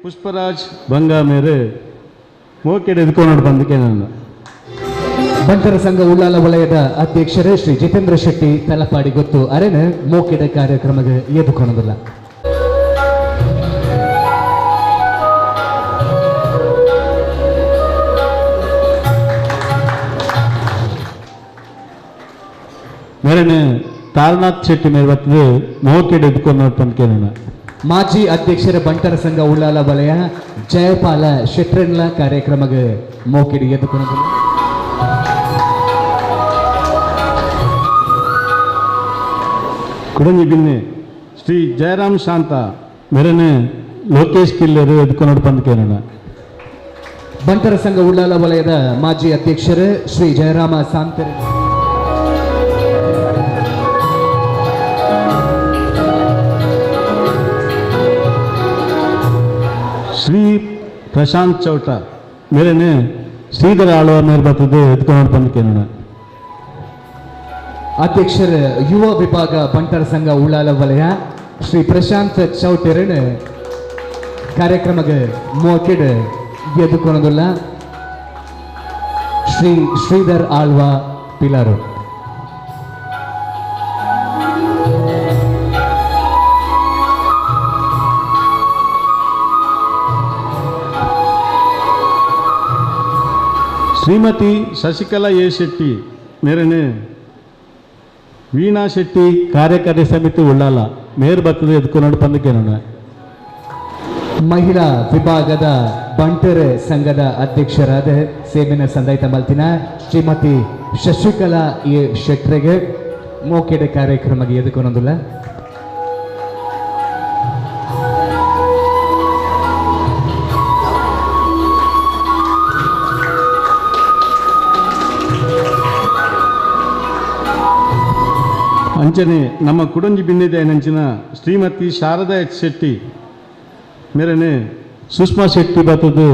ಪುಷ್ಪರಾಜ್ ಬಂಗಾ ಮೇರೆ ಮೋಕೆಡ್ ಎದ್ಕೊನೋಡು ಬಂದಕ್ಕೆ ನಾನು. ಬಂಟರ ಸಂಘ ಉಳ್ಳಾಲ ವಲಯದ ಅಧ್ಯಕ್ಷರೇ ಶ್ರೀ ಜಿತೇಂದ್ರ ಶೆಟ್ಟಿ ತಲಪಾಡಿ ಗೊತ್ತು ಅರೆನ ಮೋಕೆದ ಕಾರ್ಯಕ್ರಮಕ್ಕೆ ಎದುಕೊಳೋದಿಲ್ಲ. ಮೇರೆನೆ ತಾರನಾಥ್ ಶೆಟ್ಟಿ ಮೇರೆ ಬರ್ತದೆ ಮೋಕೆಡ್ ಎದ್ಕೊನೋಡು ಬಂದಕ್ಕೆ ನಾನು. ಮಾಜಿ ಅಧ್ಯಕ್ಷರ ಬಂಟರ ಸಂಘ ಉಳ್ಳಾಲ ವಲಯ ಜಯಪಾಲ ಶೆಟ್ರನ್ಲ ಕಾರ್ಯಕ್ರಮಕ್ಕೆ ಮೋಕೆಡ್ ಎದುಕೊಳೋದಿಲ್ಲ. ಕುಡಂಜಿ ಬಿನ್ನೆ ಶ್ರೀ ಜಯರಾಮ್ ಶಾಂತ ಮೇರೆನೆ ಲೋಕೇಶ್ ಕಿಲ್ಲೆರು ಎದ್ಕೊನೋಡು ಬಂದಕ್ಕೆ ನಾನು. ಬಂಟರ ಸಂಘ ಉಳ್ಳಾಲ ವಲಯದ ಮಾಜಿ ಅಧ್ಯಕ್ಷರು ಶ್ರೀ ಜಯರಾಮ ಸಾಂತರ್. ಶ್ರೀ ಪ್ರಶಾಂತ್ ಚೌಟ ಮೇರೆನೆ ಶ್ರೀಧರ ಆಳ್ವ ಮೇರೆ ಬರ್ತದೆ ಎದ್ಕೊನೋಡು ಬಂದಕ್ಕೆ ನಾನು. ಅಧ್ಯಕ್ಷರ ಯುವ ವಿಭಾಗ ಬಂಟರ ಸಂಘ ಉಳ್ಳಾಲ ವಲಯ ಶ್ರೀ ಪ್ರಶಾಂತ್ ಚೌಟೆರನ್ ಕಾರ್ಯಕ್ರಮಕ್ಕೆ ಮೋಕೆಡ್ ಎದುಕೊಳೋದಿಲ್ಲ. ಶ್ರೀ ಶ್ರೀಧರ್ ಆಳ್ವ ಪಿಲಾರು. ಶ್ರೀಮತಿ ಶಶಿಕಲಾ ಎ ಶೆಟ್ಟಿ ಮೇರೆನೆ ವೀಣಾ ಶೆಟ್ಟಿ ಕಾರ್ಯಕಾರಿ ಸಮಿತಿ ಉಳ್ಳಾಲ ಮೇರ್ ಬರ್ತದೆ ಎದ್ಕೊನೋಡು ಬಂದಕ್ಕೆ ನಾನು. ಮಹಿಳಾ ವಿಭಾಗದ ಬಂಟರ ಸಂಘದ ಅಧ್ಯಕ್ಷರಾದ ಸೇಬಿನ ಸಂದೈತ ಮಲ್ತಿನ ಶ್ರೀಮತಿ ಶಶಿಕಲಾ ಎ ಶೆಟ್ರೆಗೆ ಮೋಕೆಡ ಕಾರ್ಯಕ್ರಮಕ್ಕೆ ಎದುಕೊನೊಂದುಲ್ಲ. ಅಂಚನೆ ನಮ್ಮ ಕುಡಂಜಿ ಬಿನ್ನಿದೆ ನಂಚಿನ ಶ್ರೀಮತಿ ಶಾರದಾ ಎಚ್ ಶೆಟ್ಟಿ ಮೇರೆನೆ ಸುಷ್ಮಾ ಶೆಟ್ಟಿ ಬರ್ತದೆ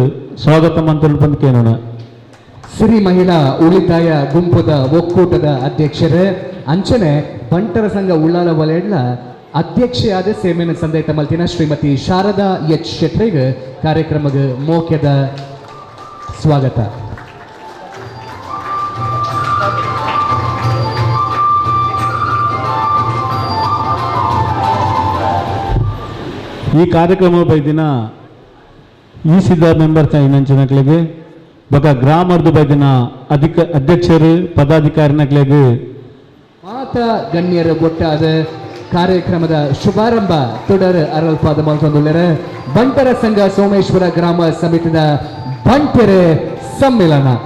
ಸ್ವಾಗತ ಮಂತ್ರ ಬಂದಕ್ಕೆ ನಾನು. ಸಿರಿ ಮಹಿಳಾ ಉಳಿತಾಯ ಗುಂಪುದ ಒಕ್ಕೂಟದ ಅಧ್ಯಕ್ಷರೇ ಅಂಚನೆ ಬಂಟರ ಸಂಘ ಉಳ್ಳಾಲ ವಲಯದ ಅಧ್ಯಕ್ಷೆಯಾದ ಸೇಮೇನ ಸಂದೈತ ಮಲ್ತಿನ ಶ್ರೀಮತಿ ಶಾರದಾ ಎಚ್ ಶೆಟ್ರಿಗೆ ಕಾರ್ಯಕ್ರಮಕ್ಕೆ ಮೋಕ್ಯದ ಸ್ವಾಗತ. ಈ ಕಾರ್ಯಕ್ರಮ ಬೈದಿನ ಈ ಸಿದ್ಧ ಮೆಂಬರ್ಸ್ ಇನ್ನಂಚಿನಕ್ಲೆಗೆ ಬೊಕ ಗ್ರಾಮರ್ದು ಬೈದಿನ ಅಧಿಕ ಅಧ್ಯಕ್ಷರು ಪದಾಧಿಕಾರಿನಕ್ಲೆಗೆ ಮಾತಾ ಗಣ್ಯರ ಒಟ್ಟಾದ ಕಾರ್ಯಕ್ರಮದ ಶುಭಾರಂಭ ತುಡರ್ ಅರಲ್ಪಾದ ಮಲ್ತೊಂದುಲ್ಲೆರ್ ಬಂಟರ ಸಂಘ ಸೋಮೇಶ್ವರ ಗ್ರಾಮ ಸಮಿತಿದ ಬಂಟೆರೆ ಸಮ್ಮೇಳನ.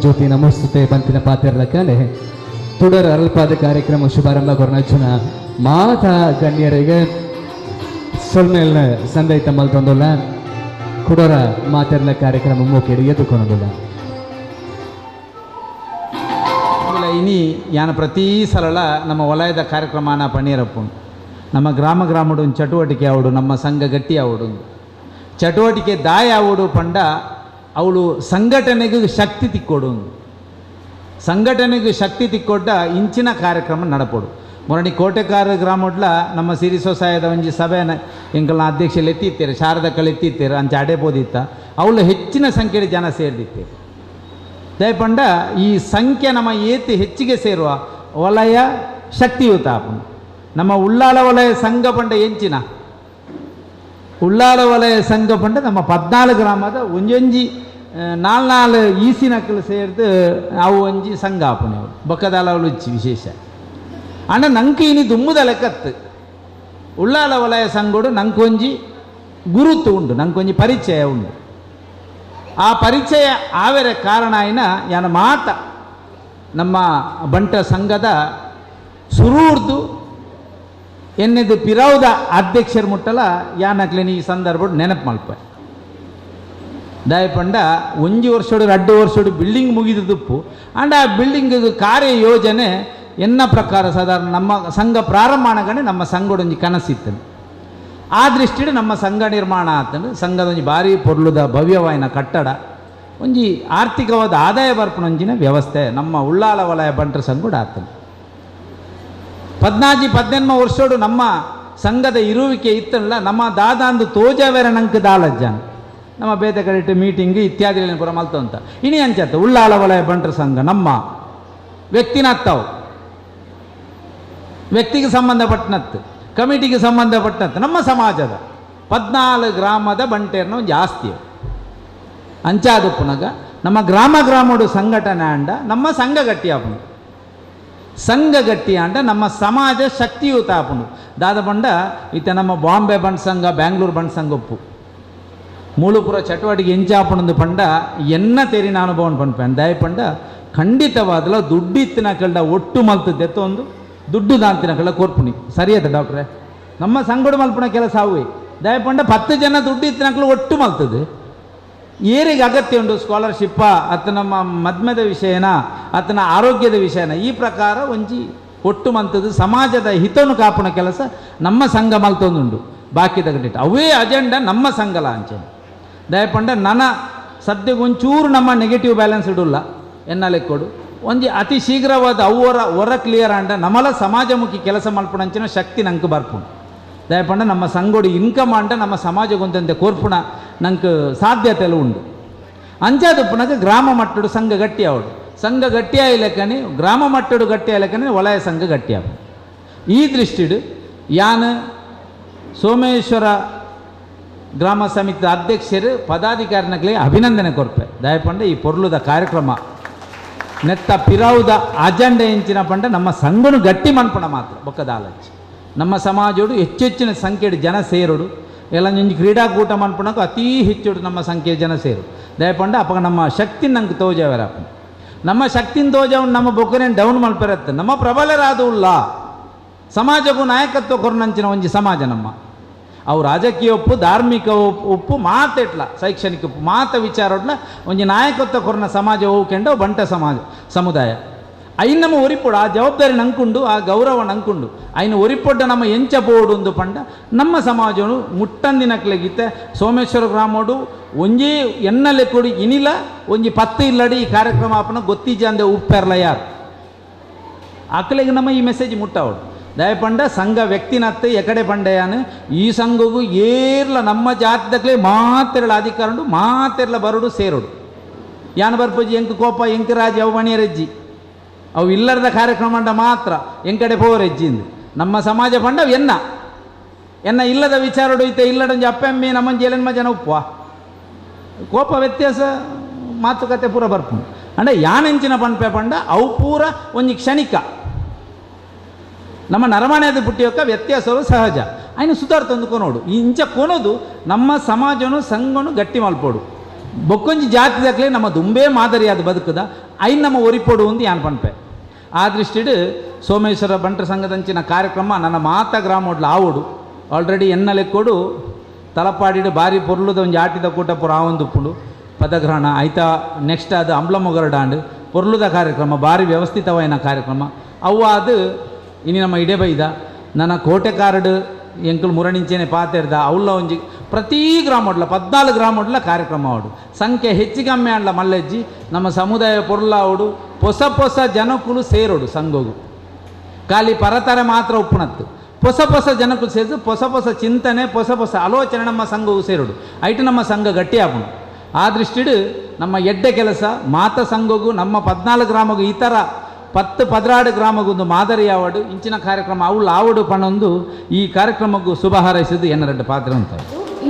ಜ್ಯೋತಿ ನಮಸ್ತುತೆ ಬಂತಿನ ಪಾತ್ರಲಕ್ಕನೆ ತುಡರ್ ಅರಲ್ಪಾದ ಕಾರ್ಯಕ್ರಮ ಶುಭಾರಂಭ ಕೊರ್ನಜ್ಜನ ಮಾತಾ ಗಣ್ಯರಿಗೆ ಸೊಲ್ಮೇಲ್ನ ಸಂದೈತ ಮಲ್ತೊಂದುಲ್ಲ ಕುಡೋರ ಮಾತೆರ್ಲ ಕಾರ್ಯಕ್ರಮ ಮೂಕೆಡಿ ಎದುಕೊನೊಂದುಲ್ಲ. ಇನಿ ಯಾನ ಪ್ರತಿ ಸಲಲ ನಮ್ಮ ವಲಯದ ಕಾರ್ಯಕ್ರಮನ ಪಣೀರಪ್ಪು ನಮ್ಮ ಗ್ರಾಮ ಗ್ರಾಮಡು ಚಟುವಟಿಕೆ ಆವಡು ನಮ್ಮ ಸಂಘ ಗಟ್ಟಿ ಆವಡು ಚಟುವಟಿಕೆ ದಾಯ ಆವಡು ಪಂಡ ಅವಳು ಸಂಘಟನೆಗೆ ಶಕ್ತಿ ತಿಕ್ಕೊಡು ಸಂಘಟನೆಗೆ ಶಕ್ತಿ ತಿಕ್ಕೊಡ್ಡ ಇಂಚಿನ ಕಾರ್ಯಕ್ರಮ ನಡಪೋಡು. ಮೊರಣಿ ಕೋಟೆಕಾರ ಗ್ರಾಮಡ್ಲ ನಮ್ಮ ಸಿರಿ ಸೊಸಾಯದ ಒಂಜಿ ಸಭೆನ ಎಂಕಲ್ನ ಅಧ್ಯಕ್ಷರು ಎತ್ತಿತ್ತಾರೆ ಶಾರದಕ್ಕಳು ಎತ್ತಿತ್ತಾರೆ ಅಂಚ ಅಡೆ ಪೋದಿತ್ತ ಅವಳು ಹೆಚ್ಚಿನ ಸಂಖ್ಯೆಯಲ್ಲಿ ಜನ ಸೇರಿದಿತ್ತೇವೆ. ದಯಪಂಡ ಈ ಸಂಖ್ಯೆ ನಮ್ಮ ಏತಿ ಹೆಚ್ಚಿಗೆ ಸೇರುವ ವಲಯ ಶಕ್ತಿಯುತ ಆಪುಂಡು. ನಮ್ಮ ಉಳ್ಳಾಲ ವಲಯ ಸಂಘ ಪಂಡ ಎಂಚಿನ Ullal ವಲಯ ಸಂಘ ಪಂಡ ನಮ್ಮ 14 ಗ್ರಾಮದ ಒಂಜೊಂಜಿ 4 4 ಈಸಿ ನಕಲು ಸೇರ್ದು ಅವು ಒಂಜಿ ಸಂಘ ಆಪುಣೆ ಬೊಕ್ಕದಾಲ ಇಚ್ಚಿ ವಿಶೇಷ. ಅಂಡ ನಂಗೆ ಇನಿ ದುಮ್ಮುದ ಲೆಕ್ಕತ್ತು ಉಳ್ಳಾಲ ವಲಯ ಸಂಘೋಡು ನಂಕೊಂಜಿ ಗುರುತು ಉಂಡು, ನಂಕೊಂಜಿ ಪರಿಚಯ ಉಂಡು. ಆ ಪರಿಚಯ ಆವೆರ ಕಾರಣ ಆಯ್ನ ಯಾನ ಮಾತ ನಮ್ಮ ಬಂಟ ಸಂಘದ ಸುರೂರ್ದು ಎನ್ನೆದು ಪಿರೌದ ಅಧ್ಯಕ್ಷರ ಮುಟ್ಟಲ ಯಾನಕ್ಲೇನಿ ಈ ಸಂದರ್ಭ ನೆನಪು ಮಲ್ಪ. ದಯಪಂಡ ಒಂಜಿ ವರ್ಷೋಡು 2 ವರ್ಷೋಡು ಬಿಲ್ಡಿಂಗ್ ಮುಗಿದುಪ್ಪು. ಅಂಡ ಆ ಬಿಲ್ಡಿಂಗ್ ಕಾರ್ಯ ಯೋಜನೆ ಎನ್ನ ಪ್ರಕಾರ ಸಾಧಾರಣ ನಮ್ಮ ಸಂಘ ಪ್ರಾರಂಭ ಆನಗನೆ ನಮ್ಮ ಸಂಘಡೊಂಜಿ ಕನಸಿತ್ತು. ಆ ದೃಷ್ಟಿಡು ನಮ್ಮ ಸಂಘ ನಿರ್ಮಾಣ ಆತಂಡು ಸಂಘದ ಒಂಜಿ ಭಾರಿ ಪೊರ್ಲುದ ಭವ್ಯವಾಯಿನ ಕಟ್ಟಡ ಒಂಜಿ ಆರ್ಥಿಕವಾದ ಆದಾಯ ಬರ್ಪುನೊಂಜಿನ ವ್ಯವಸ್ಥೆ ನಮ್ಮ ಉಳ್ಳಾಲ ವಲಯ ಬಂಟರ ಸಂಘಡ ಆತಂಡು. 14 18 ವರ್ಷೋಡು ನಮ್ಮ ಸಂಘದ ಇರುವಿಕೆ ಇತ್ತಲ್ಲ ನಮ್ಮ ದಾದಾಂದು ತೋಜಾವೆರ ನಂಗೆ ದಾಲಜ್ಜಾನ್ ನಮ್ಮ ಬೇತೆ ಕಡೆ ಮೀಟಿಂಗ್ ಇತ್ಯಾದಿಗಳನ್ನು ಪೂರ ಮಲ್ತಂತ ಇನಿ ಅಂಚತ್ತ ಉಳ್ಳಾಲ ವಲಯ ಬಂಟರ ಸಂಘ ನಮ್ಮ ವ್ಯಕ್ತಿನತ್ತಾವು ವ್ಯಕ್ತಿಗೆ ಸಂಬಂಧಪಟ್ಟನತ್ತು ಕಮಿಟಿಗೆ ಸಂಬಂಧಪಟ್ಟಂತೆ ನಮ್ಮ ಸಮಾಜದ 14 ಗ್ರಾಮದ ಬಂಟೇರ್ನ ಒಂದು ಜಾಸ್ತಿ ಅಂಚಾದ ಪುನಗ ನಮ್ಮ ಗ್ರಾಮ ಗ್ರಾಮಡು ಸಂಘಟನೆ ಅಂಡ ನಮ್ಮ ಸಂಘ ಗಟ್ಟಿಯಾಪುಂಡು. ಸಂಘ ಗಟ್ಟಿ ಅಂಡ ನಮ್ಮ ಸಮಾಜ ಶಕ್ತಿಯುತ ಆಪುಂಡು. ದಾದ ಬಂಡ ಇತ್ತ ನಮ್ಮ ಬಾಂಬೆ ಬಂಟ್ ಸಂಘ ಬ್ಯಾಂಗ್ಳೂರು ಬಂಟ್ ಸಂಘ ಒಪ್ಪು ಮೂಲಪುರ ಚಟುವಟಿಕೆ ಎಂಚಾಪುಣಂದು ಪಂಡ ಎನ್ನ ತೆರಿನ ಅನುಭವ ಪಂಡ್ಪೇನ್ ದಯಪಂಡ ಖಂಡಿತವಾದಲ ದುಡ್ಡಿತ್ತಿನ ಕಳ್ಳ ಒಟ್ಟು ಮಲ್ತದೆ ಒಂದು ದುಡ್ಡು ದಾಂತಿನ ಕಳ್ಳ ಕೋರ್ಪುಣಿ ಸರಿಯದ ಡಾಕ್ಟ್ರೆ. ನಮ್ಮ ಸಂಗಡು ಮಲ್ಪುಣ ಕೆಲಸ ಅವುವೆ ದಯಪಂಡ 10 ಜನ ದುಡ್ಡು ಇತ್ತಿನಕ್ಳು ಒಟ್ಟು ಮಲ್ತದೆ. ಏರಿಗೆ ಅಗತ್ಯ ಉಂಟು ಸ್ಕಾಲರ್ಶಿಪ್ಪ ಅತ್ತ ನಮ್ಮ ಮದ್ಮದ ವಿಷಯನ ಆತನ ಆರೋಗ್ಯದ ವಿಷಯನ ಈ ಪ್ರಕಾರ ಒಂಜಿ ಒಟ್ಟು ಮಂತದ್ದು ಸಮಾಜದ ಹಿತವನ್ನು ಕಾಪುಣ ಕೆಲಸ ನಮ್ಮ ಸಂಘ ಮಲ್ತೊಂದುಂಡು. ಬಾಕಿ ತಗಟಿಟ್ಟು ಅವೇ ಅಜೆಂಡಾ ನಮ್ಮ ಸಂಘಲ ಅಂಚೆ ದಯಪಂಡ ನನ್ನ ಸದ್ಯಕ್ಕೆ ಒಂಚೂರು ನಮ್ಮ ನೆಗೆಟಿವ್ ಬ್ಯಾಲೆನ್ಸ್ ಇಡಲ್ಲ ಎನ್ನ ಲೆಕ್ಕೊಡು ಒಂಜಿ ಅತಿ ಶೀಘ್ರವಾದ ಅವರ ಹೊರ ಕ್ಲಿಯರ್ ಅಂಡ ನಮ್ಮಲ ಸಮಾಜಮುಖಿ ಕೆಲಸ ಮಲ್ಪುಣಂಚಿನ ಶಕ್ತಿ ನಂಗೆ ಬರ್ಪುಂಡು. ದಯಪಂಡ ನಮ್ಮ ಸಂಗೋಡಿ ಇನ್ಕಮ್ ಅಂಡ ನಮ್ಮ ಸಮಾಜಗೊಂದಂತೆ ಕೋರ್ಪುಣ ನಂಗೆ ಸಾಧ್ಯತೆ ಎಲ್ಲ ಉಂಡು. ಅಂಚಾದಪ್ಪನಾಗ ಗ್ರಾಮ ಮಟ್ಟಡು ಸಂಘ ಗಟ್ಟಿ ಅವಡು ಸಂಘ ಗಟ್ಟಿ ಆಯ್ಲೆಕ್ಕನೆ ಗ್ರಾಮ ಮಟ್ಟಡು ಗಟ್ಟಿ ಆಯ್ಲೆಕ್ಕನೆ ವಲಯ ಸಂಘ ಗಟ್ಟಿ ಆವು. ಈ ದೃಷ್ಟಿಡು ಯಾನ್ ಸೋಮೇಶ್ವರ ಗ್ರಾಮ ಸಮಿತಿ ಅಧ್ಯಕ್ಷರು ಪದಾಧಿಕಾರಿನಕ್ಲೆ ಅಭಿನಂದನೆ ಕೊರ್ಪೆ. ದಯಪಂಡ ಈ ಪೊರ್ಲುದ ಕಾರ್ಯಕ್ರಮ ನೆತ್ತ ಪಿರೌದ ಅಜೆಂಡ ಎಂಚಿನ ಪಂಡ ನಮ್ಮ ಸಂಘನು ಗಟ್ಟಿ ಮನ್ಪಣ ಮಾತ್ರ ಬೊಕ್ಕದ ಆಲೋಚನೆ. ನಮ್ಮ ಸಮಾಜೋಡು ಹೆಚ್ಚೆಚ್ಚಿನ ಸಂಖ್ಯೆಡು ಜನ ಸೇರುಡು ಎಲ್ಲ ಒಂಜಿ ಕ್ರೀಡಾಕೂಟ ಮನ್ಪಣకు ಅತೀ ಹೆಚ್ಚುಡು ನಮ್ಮ ಸಂಖ್ಯೆ ಜನ ಸೇರು. ದಯಪಂಡ ಅಪ್ಪಗ ನಮ್ಮ ಶಕ್ತಿ ನಂಗೆ ತೋಜವರಪ್ಪ ನಮ್ಮ ಶಕ್ತಿನ ತೋಜವ್ ನಮ್ಮ ಬೊಕ್ಕನೇನು ಡೌನ್ ಮಲ್ಪರತ್ತೆ ನಮ್ಮ ಪ್ರಬಲರಾದ ಉಲ್ಲ ಸಮಾಜಕ್ಕೂ ನಾಯಕತ್ವ ಕೊರನಂಚಿನ ಒಂಜಿ ಸಮಾಜ ನಮ್ಮ ಅವು ರಾಜಕೀಯ ಒಪ್ಪು ಧಾರ್ಮಿಕ ಒಪ್ಪು ಮಾತೆಟ್ಲ ಶೈಕ್ಷಣಿಕ ಒಪ್ಪು ಮಾತ ವಿಚಾರೊಟ್ಲ ಒಂಜಿ ನಾಯಕತ್ವ ಕೊರನ ಸಮಾಜ ಹೋಗ್ಕೊಂಡು ಬಂಟ ಸಮಾಜ ಸಮುದಾಯ ಐನ್ ನಮ್ಮ ಒರಿಪೊಡು ಆ ಜವಾಬ್ದಾರಿ ನಂಕುಂಡು ಆ ಗೌರವ ನಂಕುಂಡು ಐನ ಒರಿಪೊಡ್ಡ ನಮ್ಮ ಎಂಚ ಬೋಡು ಪಂಡ ನಮ್ಮ ಸಮಾಜನು ಮುಟ್ಟಂದಿನಕ್ಲೆಗಿತ್ತ ಸೋಮೇಶ್ವರ ಗ್ರಾಮೋಡು ಒಂಜಿ ಎನ್ನಲೆ ಕೊಡಿ ಇನಿಲ ಒಂಜಿ 10 ಇಲ್ಲಡಿ ಈ ಕಾರ್ಯಕ್ರಮ ಆಪನ ಗೊತ್ತಿಜಾಂದೆ ಉಪ್ಪೆರ್ಲ ಯಾರು ಅಕ್ಲೆಗೆ ನಮ್ಮ ಈ ಮೆಸೇಜ್ ಮುಟ್ಟವಡು. ದಯಪಂಡ ಸಂಘ ವ್ಯಕ್ತಿನತ್ತೆ ಎಕಡೆ ಪಂಡಯಾನು ಈ ಸಂಘಗೂ ಏರ್ಲ ನಮ್ಮ ಜಾತಿದಕ್ಲೆ ಮಾತೆರಳ ಅಧಿಕಾರ ಉಂಡು ಮಾತೆರ್ಲ ಬರುಡು ಸೇರುಡು ಯಾನ್ ಬರ್ಪುಜಿ ಎಂಕ್ ಕೋಪ ಎಂಕ್ ರಾಜಿ ಅವು ಮಣಿಯರೆಜ್ಜಿ ಅವು ಇಲ್ಲರದ ಕಾರ್ಯಕ್ರಮ ಅಂಡ ಮಾತ್ರ ಎಂಕಡೆ ಪೋರೆಜ್ಜಿಂದು ನಮ್ಮ ಸಮಾಜ ಪಂಡ ಎನ್ನ ಎನ್ನ ಇಲ್ಲದ ವಿಚಾರಡು ಇತ್ತೆ ಇಲ್ಲಡೊಂಜಿ ಅಪ್ಪೆಮ್ಮಿ ನಮ್ಮಂಜಿ ಎಲೆನ್ಮ ಜನ ಉಪ್ಪುವ ಕೋಪ ವ್ಯತ್ಯಾಸ ಮಾತುಕತೆ ಪೂರ ಬರ್ಪುಂಡು. ಅಂಡ ಯಾನೆಂಚಿನ ಪನ್ಪೆ ಪಂಡ ಅವು ಪೂರ ಒಂಜಿ ಕ್ಷಣಿಕ ನಮ್ಮ ನರಮಾನ್ಯದ ಪುಟ್ಟಿಯೊಕ್ಕ ವ್ಯತ್ಯಾಸವು ಸಹಜ ಆಯ್ನ ಸುಧಾರ ತಂದು ಕೊನೋಡು ಇಂಚ ಕೊನೋದು ನಮ್ಮ ಸಮಾಜನು ಸಂಘನು ಗಟ್ಟಿ ಮಲ್ಪೋಡು. ಬೊಕ್ಕೊಂಜಿ ಜಾತಿದಕ್ಲೆ ನಮ್ಮ ದುಂಬೇ ಮಾದರಿಯಾದ ಬದುಕದ ಐನ್ ನಮ್ಮ ಒರಿಪೋಡು ಒಂದು ಯಾನ್ ಪನ್ಪೆ. ಆ ದೃಷ್ಟಿಡು ಸೋಮೇಶ್ವರ ಬಂಟರ ಸಂಘದಂಚಿನ ಕಾರ್ಯಕ್ರಮ ನನ್ನ ಮಾತ ಗ್ರಾಮೋಡ್ಲ ಆವೋಡು ಆಲ್ರೆಡಿ ಎನ್ನ ಲೆಕ್ಕೋಡು ತಲಪಾಡಿಡು ಭಾರಿ ಪೊರ್ಲುದ ಒಂಜಿ ಆಟಿದ ಕೂಟ ಪೂರ ಆವೊಂದುಪ್ಪುಂಡು ಪದಗ್ರಹಣ ಆಯ್ತಾ. ನೆಕ್ಸ್ಟ್ ಅದು ಅಂಬ್ಲಮೊಗರಡಾಂಡ್ ಪೊರ್ಲುದ ಕಾರ್ಯಕ್ರಮ ಭಾರಿ ವ್ಯವಸ್ಥಿತವಾಯಿನ ಕಾರ್ಯಕ್ರಮ ಅವು ಅದು ಇನಿ ನಮ್ಮ ಇಡೆ ಬೈದ ನನ್ನ ಕೋಟೆಕಾರಡು ಎಂಕುಲು ಮುರಣಿಂಚೆನೆ ಪಾತೆರ್ದ ಅವಲ್ಲ ಒಂಜಿ ಪ್ರತಿ ಗ್ರಾಮೋಡ್ಲ 14 ಗ್ರಾಮೋಡ್ಲ ಕಾರ್ಯಕ್ರಮ ಅವಡು ಸಂಖ್ಯೆ ಹೆಚ್ಚು ಕಮ್ಮಿ ಅಂಡ್ಲ ಮಲ್ಲೆಜ್ಜಿ ನಮ್ಮ ಸಮುದಾಯ ಪೊರ್ಲಾವಡು ಹೊಸ ಹೊಸ ಜನಕುಲು ಸೇರೋಡು ಸಂಘಗು ಖಾಲಿ ಪರತರ ಮಾತ್ರ ಉಪ್ಪುನತ್ತು ಹೊಸ ಹೊಸ ಜನಕುಲು ಸೇರಿದು ಹೊಸ ಹೊಸ ಚಿಂತನೆ ಹೊಸ ಹೊಸ ಆಲೋಚನೆ ನಮ್ಮ ಸಂಘವು ಸೇರೋಡು ಐಟು ನಮ್ಮ ಸಂಘ ಗಟ್ಟಿ ಆಪುಂಡು. ಆ ದೃಷ್ಟಿಡು ನಮ್ಮ ಎಡ್ಡೆ ಕೆಲಸ ಮಾತ ಸಂಘಗೂ ನಮ್ಮ 14 ಗ್ರಾಮಗೂ ಈ ಥರ 10 12 ಗ್ರಾಮಗೊಂದು ಮಾದರಿ ಆವಡು ಇಂಚಿನ ಕಾರ್ಯಕ್ರಮ ಅವಳು ಆವಡು ಪಣೊಂದು ಈ ಕಾರ್ಯಕ್ರಮಕ್ಕೂ ಶುಭ ಹಾರೈಸಿದ್ದು ಎನ್ನ 2 ಪಾತ್ರ ಅಂತ.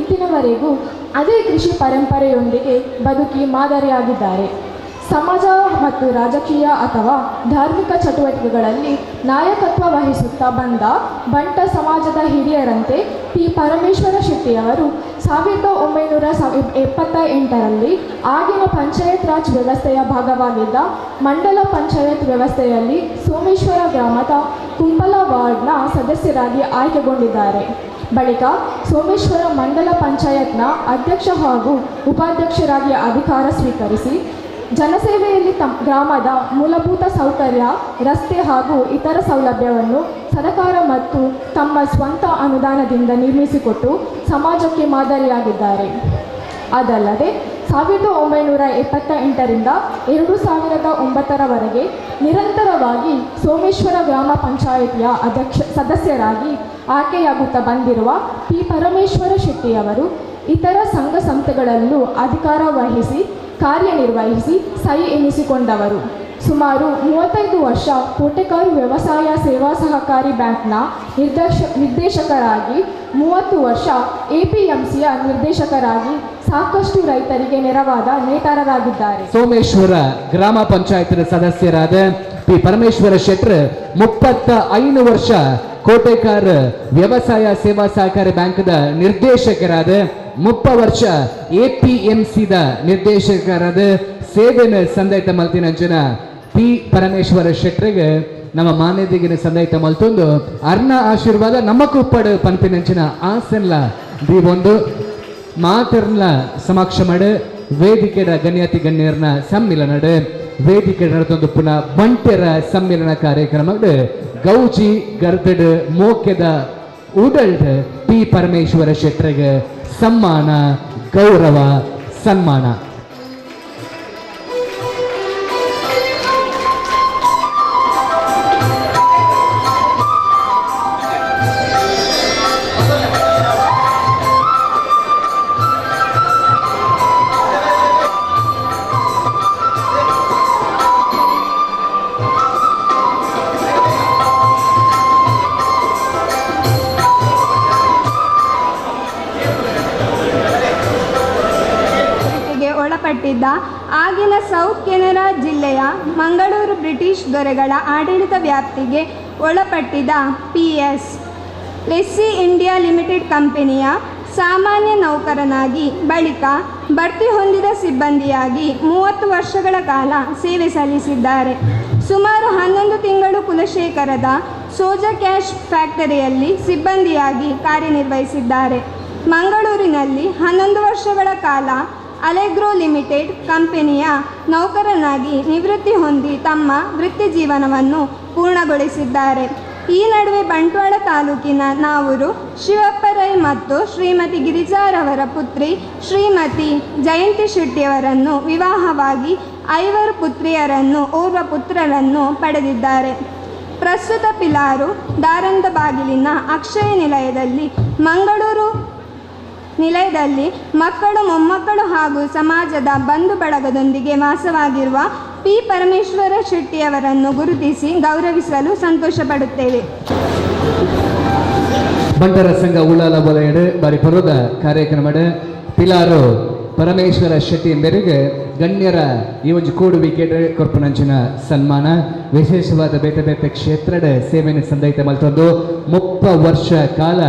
ಇಂದಿನವರೆಗೂ ಅದೇ ಕೃಷಿ ಪರಂಪರೆಯೊಂದಿಗೆ ಬದುಕಿ ಮಾದರಿಯಾಗಿದ್ದಾರೆ. ಸಮಾಜ ಮತ್ತು ರಾಜಕೀಯ ಅಥವಾ ಧಾರ್ಮಿಕ ಚಟುವಟಿಕೆಗಳಲ್ಲಿ ನಾಯಕತ್ವ ವಹಿಸುತ್ತಾ ಬಂದ ಬಂಟ ಸಮಾಜದ ಹಿರಿಯರಂತೆ ಪಿ ಪರಮೇಶ್ವರ ಶೆಟ್ಟಿಯವರು 1978ರಲ್ಲಿ ಆಗಿನ ಪಂಚಾಯತ್ ರಾಜ್ ವ್ಯವಸ್ಥೆಯ ಭಾಗವಾಗಿದ್ದ ಮಂಡಲ ಪಂಚಾಯತ್ ವ್ಯವಸ್ಥೆಯಲ್ಲಿ ಸೋಮೇಶ್ವರ ಗ್ರಾಮದ ಕುಂಬಲ ವಾರ್ಡ್ನ ಸದಸ್ಯರಾಗಿ ಆಯ್ಕೆಗೊಂಡಿದ್ದಾರೆ. ಬಳಿಕ ಸೋಮೇಶ್ವರ ಮಂಡಲ ಪಂಚಾಯತ್ನ ಅಧ್ಯಕ್ಷ ಹಾಗೂ ಉಪಾಧ್ಯಕ್ಷರಾಗಿ ಅಧಿಕಾರ ಸ್ವೀಕರಿಸಿ ಜನಸೇವೆಯಲ್ಲಿ ಗ್ರಾಮದ ಮೂಲಭೂತ ಸೌಕರ್ಯ, ರಸ್ತೆ ಹಾಗೂ ಇತರ ಸೌಲಭ್ಯವನ್ನು ಸರಕಾರ ಮತ್ತು ತಮ್ಮ ಸ್ವಂತ ಅನುದಾನದಿಂದ ನಿರ್ಮಿಸಿಕೊಟ್ಟು ಸಮಾಜಕ್ಕೆ ಮಾದರಿಯಾಗಿದ್ದಾರೆ. ಅದಲ್ಲದೆ 1978ರಿಂದ 2009ರವರೆಗೆ ನಿರಂತರವಾಗಿ ಸೋಮೇಶ್ವರ ಗ್ರಾಮ ಪಂಚಾಯಿತಿಯ ಸದಸ್ಯರಾಗಿ ಆಯ್ಕೆಯಾಗುತ್ತಾ ಬಂದಿರುವ ಪಿ ಪರಮೇಶ್ವರ ಶೆಟ್ಟಿಯವರು ಇತರ ಸಂಘ ಸಂಸ್ಥೆಗಳಲ್ಲೂ ಅಧಿಕಾರ ವಹಿಸಿ ಕಾರ್ಯನಿರ್ವಹಿಸಿ ಸೈ ಎನಿಸಿಕೊಂಡವರು. ಸುಮಾರು 35 ವರ್ಷ ಕೋಟೆಕಾರು ವ್ಯವಸಾಯ ಸೇವಾ ಸಹಕಾರಿ ಬ್ಯಾಂಕ್ನ ನಿರ್ದೇಶಕರಾಗಿ, 30 ವರ್ಷ ಎಪಿಎಂಸಿಯ ನಿರ್ದೇಶಕರಾಗಿ ಸಾಕಷ್ಟು ರೈತರಿಗೆ ನೆರವಾದ ನೇತಾರರಾಗಿದ್ದಾರೆ. ಸೋಮೇಶ್ವರ ಗ್ರಾಮ ಪಂಚಾಯತ್ನ ಸದಸ್ಯರಾದ ಪಿ ಪರಮೇಶ್ವರ ಶೆಟ್ಟರ್ 35 ವರ್ಷ ಕೋಟೆಕಾರ್ ವ್ಯವಸಾಯ ಸೇವಾ ಸಹಕಾರಿ ಬ್ಯಾಂಕ್ದ ನಿರ್ದೇಶಕರಾದ, 30 ವರ್ಷ ಎಪಿಎಂಸಿದ ನಿರ್ದೇಶಕರಾದ ಸೇವೆನ ಸಂದೈತ ಮಲ್ತಿನಂಚಿನ ಪಿ ಪರಮೇಶ್ವರ ಶೆಟ್ಟರಿಗೆ ನಮ್ಮ ಮಾನ್ಯತೆಗಿನ ಸಂದೈತ ಮಲ್ತೊಂದು ಅರ್ಣ ಆಶೀರ್ವಾದ ನಮ್ಮ ಕುಪ್ಪಡು ಪನ್ಪಿನಂಚಿನ ಆಸನ್ಲ ದೀವೊಂದು ಮಾತರ್ನ ಸಮಕ್ಷ ಮಾಡು ವೇದಿಕೆಯ ಗಣ್ಯಾತಿ ಗಣ್ಯರ್ನ ಸಮ್ಮಿಲನಡು ವೇದಿಕೆ ನಡೆದೊಂದು ಪುನಃ ಬಂಟೆರ ಸಮ್ಮಿಲನ ಕಾರ್ಯಕ್ರಮ ಗೌಜಿ ಗರ್ದಡ್ ಮೋಕೆದ ಉಡಲ್ಡ್ ಪಿ ಪರಮೇಶ್ವರ ಶೆಟ್ಟರಿಗೆ ಸಮ್ಮಾನ ಗೌರವ ಸನ್ಮಾನ. ಒಳಪಟ್ಟಿದ್ದ ಆಗಿನ ಸೌತ್ ಕೆನರಾ ಜಿಲ್ಲೆಯ ಮಂಗಳೂರು ಬ್ರಿಟಿಷ್ ದೊರೆಗಳ ಆಡಳಿತ ವ್ಯಾಪ್ತಿಗೆ ಒಳಪಟ್ಟಿದ್ದ PS Lessee India limited ಕಂಪನಿಯ ಸಾಮಾನ್ಯ ನೌಕರನಾಗಿ ಬಳಿಕ ಬಡ್ತಿ ಹೊಂದಿದ ಸಿಬ್ಬಂದಿಯಾಗಿ 30 ವರ್ಷಗಳ ಕಾಲ ಸೇವೆ ಸಲ್ಲಿಸಿದ್ದಾರೆ. ಸುಮಾರು 11 ತಿಂಗಳು ಕುಲಶೇಖರದ ಸೋಜಾ ಕ್ಯಾಶ್ ಫ್ಯಾಕ್ಟರಿಯಲ್ಲಿ ಸಿಬ್ಬಂದಿಯಾಗಿ ಕಾರ್ಯನಿರ್ವಹಿಸಿದ್ದಾರೆ. ಮಂಗಳೂರಿನಲ್ಲಿ 11 ವರ್ಷಗಳ ಕಾಲ ಅಲೆಗ್ರೋ ಲಿಮಿಟೆಡ್ ಕಂಪನಿಯ ನೌಕರನಾಗಿ ನಿವೃತ್ತಿ ಹೊಂದಿ ತಮ್ಮ ವೃತ್ತಿ ಜೀವನವನ್ನು ಪೂರ್ಣಗೊಳಿಸಿದ್ದಾರೆ. ಈ ನಡುವೆ ಬಂಟ್ವಾಳ ತಾಲೂಕಿನ ನಾವೂರು ಶಿವಪ್ಪ ರೈ ಮತ್ತು ಶ್ರೀಮತಿ ಗಿರಿಜಾರವರ ಪುತ್ರಿ ಶ್ರೀಮತಿ ಜಯಂತಿ ಶೆಟ್ಟಿಯವರನ್ನು ವಿವಾಹವಾಗಿ 5 ಪುತ್ರಿಯರನ್ನು ಓರ್ವ ಪುತ್ರರನ್ನು ಪಡೆದಿದ್ದಾರೆ. ಪ್ರಸ್ತುತ ಪಿಲಾರು ದಾರಂದಬಾಗಿಲಿನ ಅಕ್ಷಯ ನಿಲಯದಲ್ಲಿ ಮಂಗಳೂರು ನಿಲಯದಲ್ಲಿ ಮಕ್ಕಳು ಮೊಮ್ಮಕ್ಕಳು ಹಾಗೂ ಸಮಾಜದ ಬಂಧು ಬಳಗದೊಂದಿಗೆ ವಾಸವಾಗಿರುವ ಪಿ ಪರಮೇಶ್ವರ ಶೆಟ್ಟಿಯವರನ್ನು ಗುರುತಿಸಿ ಗೌರವಿಸಲು ಸಂತೋಷಪಡುತ್ತೇವೆ. ಬಂಟರ ಸಂಘ ಉಳ್ಳಾಲ ವಲಯಡು ಬಾರಿ ಪರ್ವದ ಕಾರ್ಯಕ್ರಮಡ್ ಪಿಲಾರು ಪರಮೇಶ್ವರ ಶೆಟ್ಟಿ ಮೇರೆಗೆ ಗಣ್ಯರ ಈ ಒಂದು ಕೂಡುವಿಕೆ ಕೊರ್ಪನಂಚಿನ ಸನ್ಮಾನ ವಿಶೇಷವಾದ ಬೇತೆ ಬೇತೆ ಕ್ಷೇತ್ರದ ಸೇವೆಯನ್ನು ಸಂದೈತ ಮಲ್ತೊಂದು 30 ವರ್ಷ ಕಾಲ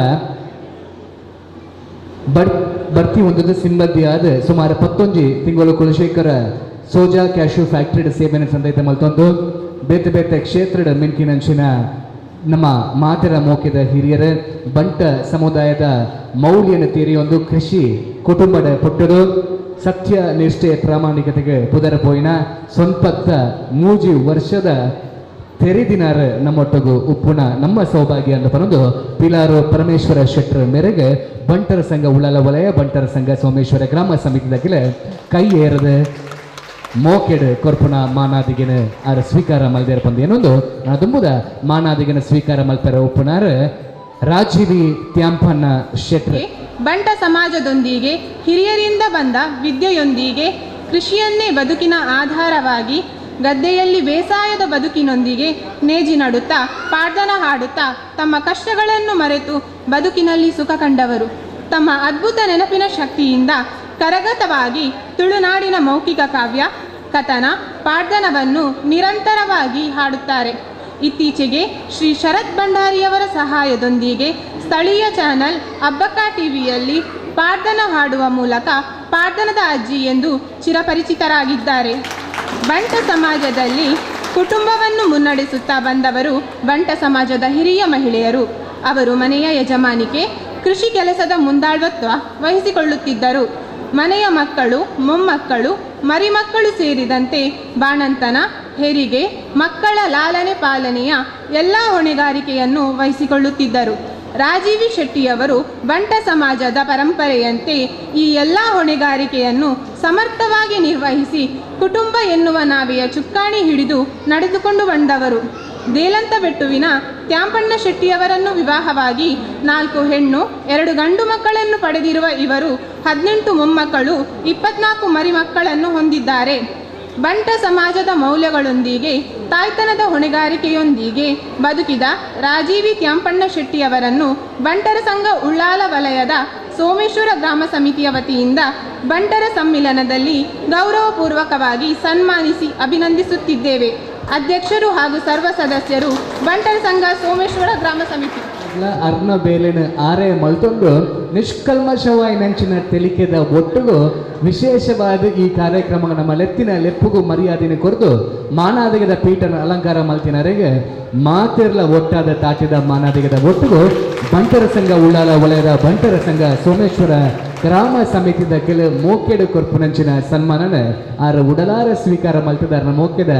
ಬಡ್ತಿ ಹೊಂದದ ಸಿಬ್ಬಂದಿಯಾದ ಸುಮಾರು 19 ತಿಂಗಳು ಕುಲಶೇಖರ ಸೋಜಾ ಕ್ಯಾಶು ಫ್ಯಾಕ್ಟರಿ ಸೇವೆಯನ್ನು ಸಂದೈತ ಮಲ್ತೊಂದು ಬೇತೆ ಬೇತೆ ಕ್ಷೇತ್ರದ ಮಿನ್ಕಿನಂಚಿನ ನಮ್ಮ ಮಾತರ ಮೋಕೆದ ಹಿರಿಯರ ಬಂಟ ಸಮುದಾಯದ ಮೌಲ್ಯನ ತೀರಿಯೊಂದು ಕೃಷಿ ಕುಟುಂಬದ ಪುಟ್ಟದು ಸತ್ಯ ನಿಷ್ಠೆ ಪ್ರಾಮಾಣಿಕತೆಗೆ ಪುದರ ಪೋಯಿನ ಸ್ವಂಪತ್ತ 3 ವರ್ಷದ ತೆರೆದಿನಾರ ನಮ್ಮೊಟ್ಟಗು ಉಪ್ಪುಣ ನಮ್ಮ ಸೌಭಾಗ್ಯ ಅಂತ ಪನೊಂದು ಪಿಲಾರು ಪರಮೇಶ್ವರ ಶೆಟ್ಟರ ಮೇರೆಗೆ ಬಂಟರ ಸಂಘ ಉಳ್ಳಾಲ ವಲಯ ಬಂಟರ ಸಂಘ ಸೋಮೇಶ್ವರ ಗ್ರಾಮ ಸಮಿತಿದಾಗಿಲೆ ಕೈ ಏರದ ಮೋಕೆಡ್ ಕೊರ್ಪುಣ ಮಾನಾದಿಗಿನ ಆರ ಸ್ವೀಕಾರ ಮಲ್ದೇರ ಪಂದು ಏನೊಂದು ದುಂಬುದ ಮಾನಾದಿಗಿನ ಸ್ವೀಕಾರ ಮಲ್ಪೆರ ಉಪ್ಪುನಾರ ರಾಜೀವಿ ತ್ಯಾಂಪನ್ನ ಶೆಟ್ಟರ್. ಬಂಟ ಸಮಾಜದೊಂದಿಗೆ ಹಿರಿಯರಿಂದ ಬಂದ ವಿದ್ಯೆಯೊಂದಿಗೆ ಕೃಷಿಯನ್ನೇ ಬದುಕಿನ ಆಧಾರವಾಗಿ ಗದ್ದೆಯಲ್ಲಿ ಬೇಸಾಯದ ಬದುಕಿನೊಂದಿಗೆ ನೇಜಿ ನಡುತ್ತಾ ಪಾಡ್ದನ ಹಾಡುತ್ತಾ ತಮ್ಮ ಕಷ್ಟಗಳನ್ನು ಮರೆತು ಬದುಕಿನಲ್ಲಿ ಸುಖ ಕಂಡವರು. ತಮ್ಮ ಅದ್ಭುತ ನೆನಪಿನ ಶಕ್ತಿಯಿಂದ ಕರಗತವಾಗಿ ತುಳುನಾಡಿನ ಮೌಖಿಕ ಕಾವ್ಯ, ಕಥನ, ಪಾಡ್ದನವನ್ನು ನಿರಂತರವಾಗಿ ಹಾಡುತ್ತಾರೆ. ಇತ್ತೀಚೆಗೆ ಶ್ರೀ ಶರತ್ ಭಂಡಾರಿಯವರ ಸಹಾಯದೊಂದಿಗೆ ಸ್ಥಳೀಯ ಚಾನಲ್ ಅಬ್ಬಕ್ಕ ಟಿವಿಯಲ್ಲಿ ಪಾಡ್ದನ ಹಾಡುವ ಮೂಲಕ ಪಾಡ್ದನದ ಅಜ್ಜಿ ಎಂದು ಚಿರಪರಿಚಿತರಾಗಿದ್ದಾರೆ. ಬಂಟ ಸಮಾಜದಲ್ಲಿ ಕುಟುಂಬವನ್ನು ಮುನ್ನಡೆಸುತ್ತಾ ಬಂದವರು ಬಂಟ ಸಮಾಜದ ಹಿರಿಯ ಮಹಿಳೆಯರು. ಅವರು ಮನೆಯ ಯಜಮಾನಿಕೆ, ಕೃಷಿ ಕೆಲಸದ ಮುಂದಾಳ್ವತ್ವ ವಹಿಸಿಕೊಳ್ಳುತ್ತಿದ್ದರು. ಮನೆಯ ಮಕ್ಕಳು, ಮೊಮ್ಮಕ್ಕಳು, ಮರಿಮಕ್ಕಳು ಸೇರಿದಂತೆ ಬಾಣಂತನ, ಹೆರಿಗೆ, ಮಕ್ಕಳ ಲಾಲನೆ ಪಾಲನೆಯ ಎಲ್ಲ ಹೊಣೆಗಾರಿಕೆಯನ್ನು ವಹಿಸಿಕೊಳ್ಳುತ್ತಿದ್ದರು. ರಾಜೀವಿ ಶೆಟ್ಟಿಯವರು ಬಂಟ ಸಮಾಜದ ಪರಂಪರೆಯಂತೆ ಈ ಎಲ್ಲ ಹೊಣೆಗಾರಿಕೆಯನ್ನು ಸಮರ್ಥವಾಗಿ ನಿರ್ವಹಿಸಿ ಕುಟುಂಬ ಎನ್ನುವ ನಾವೆಯ ಚುಕ್ಕಾಣಿ ಹಿಡಿದು ನಡೆದುಕೊಂಡು ಬಂದವರು. ದೇಲಂತಬೆಟ್ಟುವಿನ ತ್ಯಾಂಪಣ್ಣ ಶೆಟ್ಟಿಯವರನ್ನು ವಿವಾಹವಾಗಿ 4 ಹೆಣ್ಣು 2 ಗಂಡು ಮಕ್ಕಳನ್ನು ಪಡೆದಿರುವ ಇವರು 18 ಮೊಮ್ಮಕ್ಕಳು, 24 ಮರಿಮಕ್ಕಳನ್ನು ಹೊಂದಿದ್ದಾರೆ. ಬಂಟ ಸಮಾಜದ ಮೌಲ್ಯಗಳೊಂದಿಗೆ ತಾಯ್ತನದ ಹೊಣೆಗಾರಿಕೆಯೊಂದಿಗೆ ಬದುಕಿದ ರಾಜೀವಿ ತ್ಯಾಂಪಣ್ಣ ಶೆಟ್ಟಿಯವರನ್ನು ಬಂಟರ ಸಂಘ ಉಳ್ಳಾಲ ವಲಯದ ಸೋಮೇಶ್ವರ ಗ್ರಾಮ ಸಮಿತಿಯ ವತಿಯಿಂದ ಬಂಟರ ಸಮ್ಮಿಲನದಲ್ಲಿ ಗೌರವಪೂರ್ವಕವಾಗಿ ಸನ್ಮಾನಿಸಿ ಅಭಿನಂದಿಸುತ್ತಿದ್ದೇವೆ. ಅಧ್ಯಕ್ಷರು ಹಾಗೂ ಸರ್ವ ಸದಸ್ಯರು, ಬಂಟರ ಸಂಘ ಸೋಮೇಶ್ವರ ಗ್ರಾಮ ಸಮಿತಿ. ಅರ್ನ ಬೇಲಿನ ಆರೆ ಮಲ್ತೊಂದು ನಿಷ್ಕಲ್ಮಶವಾಯಿ ನಂಚಿನ ತೆಲಿಕೆದ ಒಟ್ಟುಗು ವಿಶೇಷವಾದ ಈ ಕಾರ್ಯಕ್ರಮ ನಮ್ಮ ಲೆತ್ತಿನ ಲೆಪ್ಪುಗು ಮರ್ಯಾದಿನ ಕೊರದು ಮಾನಾದಿಗದ ಪೀಠನ ಅಲಂಕಾರ ಮಲ್ತಿನರೆಗೆ ಮಾತಿರ್ಲ ಒಟ್ಟಾದ ತಾಟಿದ ಮಾನಾದಿಗದ ಒಟ್ಟುಗು ಬಂಟರ ಸಂಘ ಉಳ್ಳಾಲ ವಲಯದ ಬಂಟರ ಸಂಘ ಸೋಮೇಶ್ವರ ಗ್ರಾಮ ಸಮಿತಿದ ಕೆಲ ಮೋಕೆಡು ಕೊರ್ಪುನಂಚಿನ ಸನ್ಮಾನನ ಆರ ಉಡಲಾರ ಸ್ವೀಕಾರ ಮಲ್ತದಾರನ ಮೋಕೆದ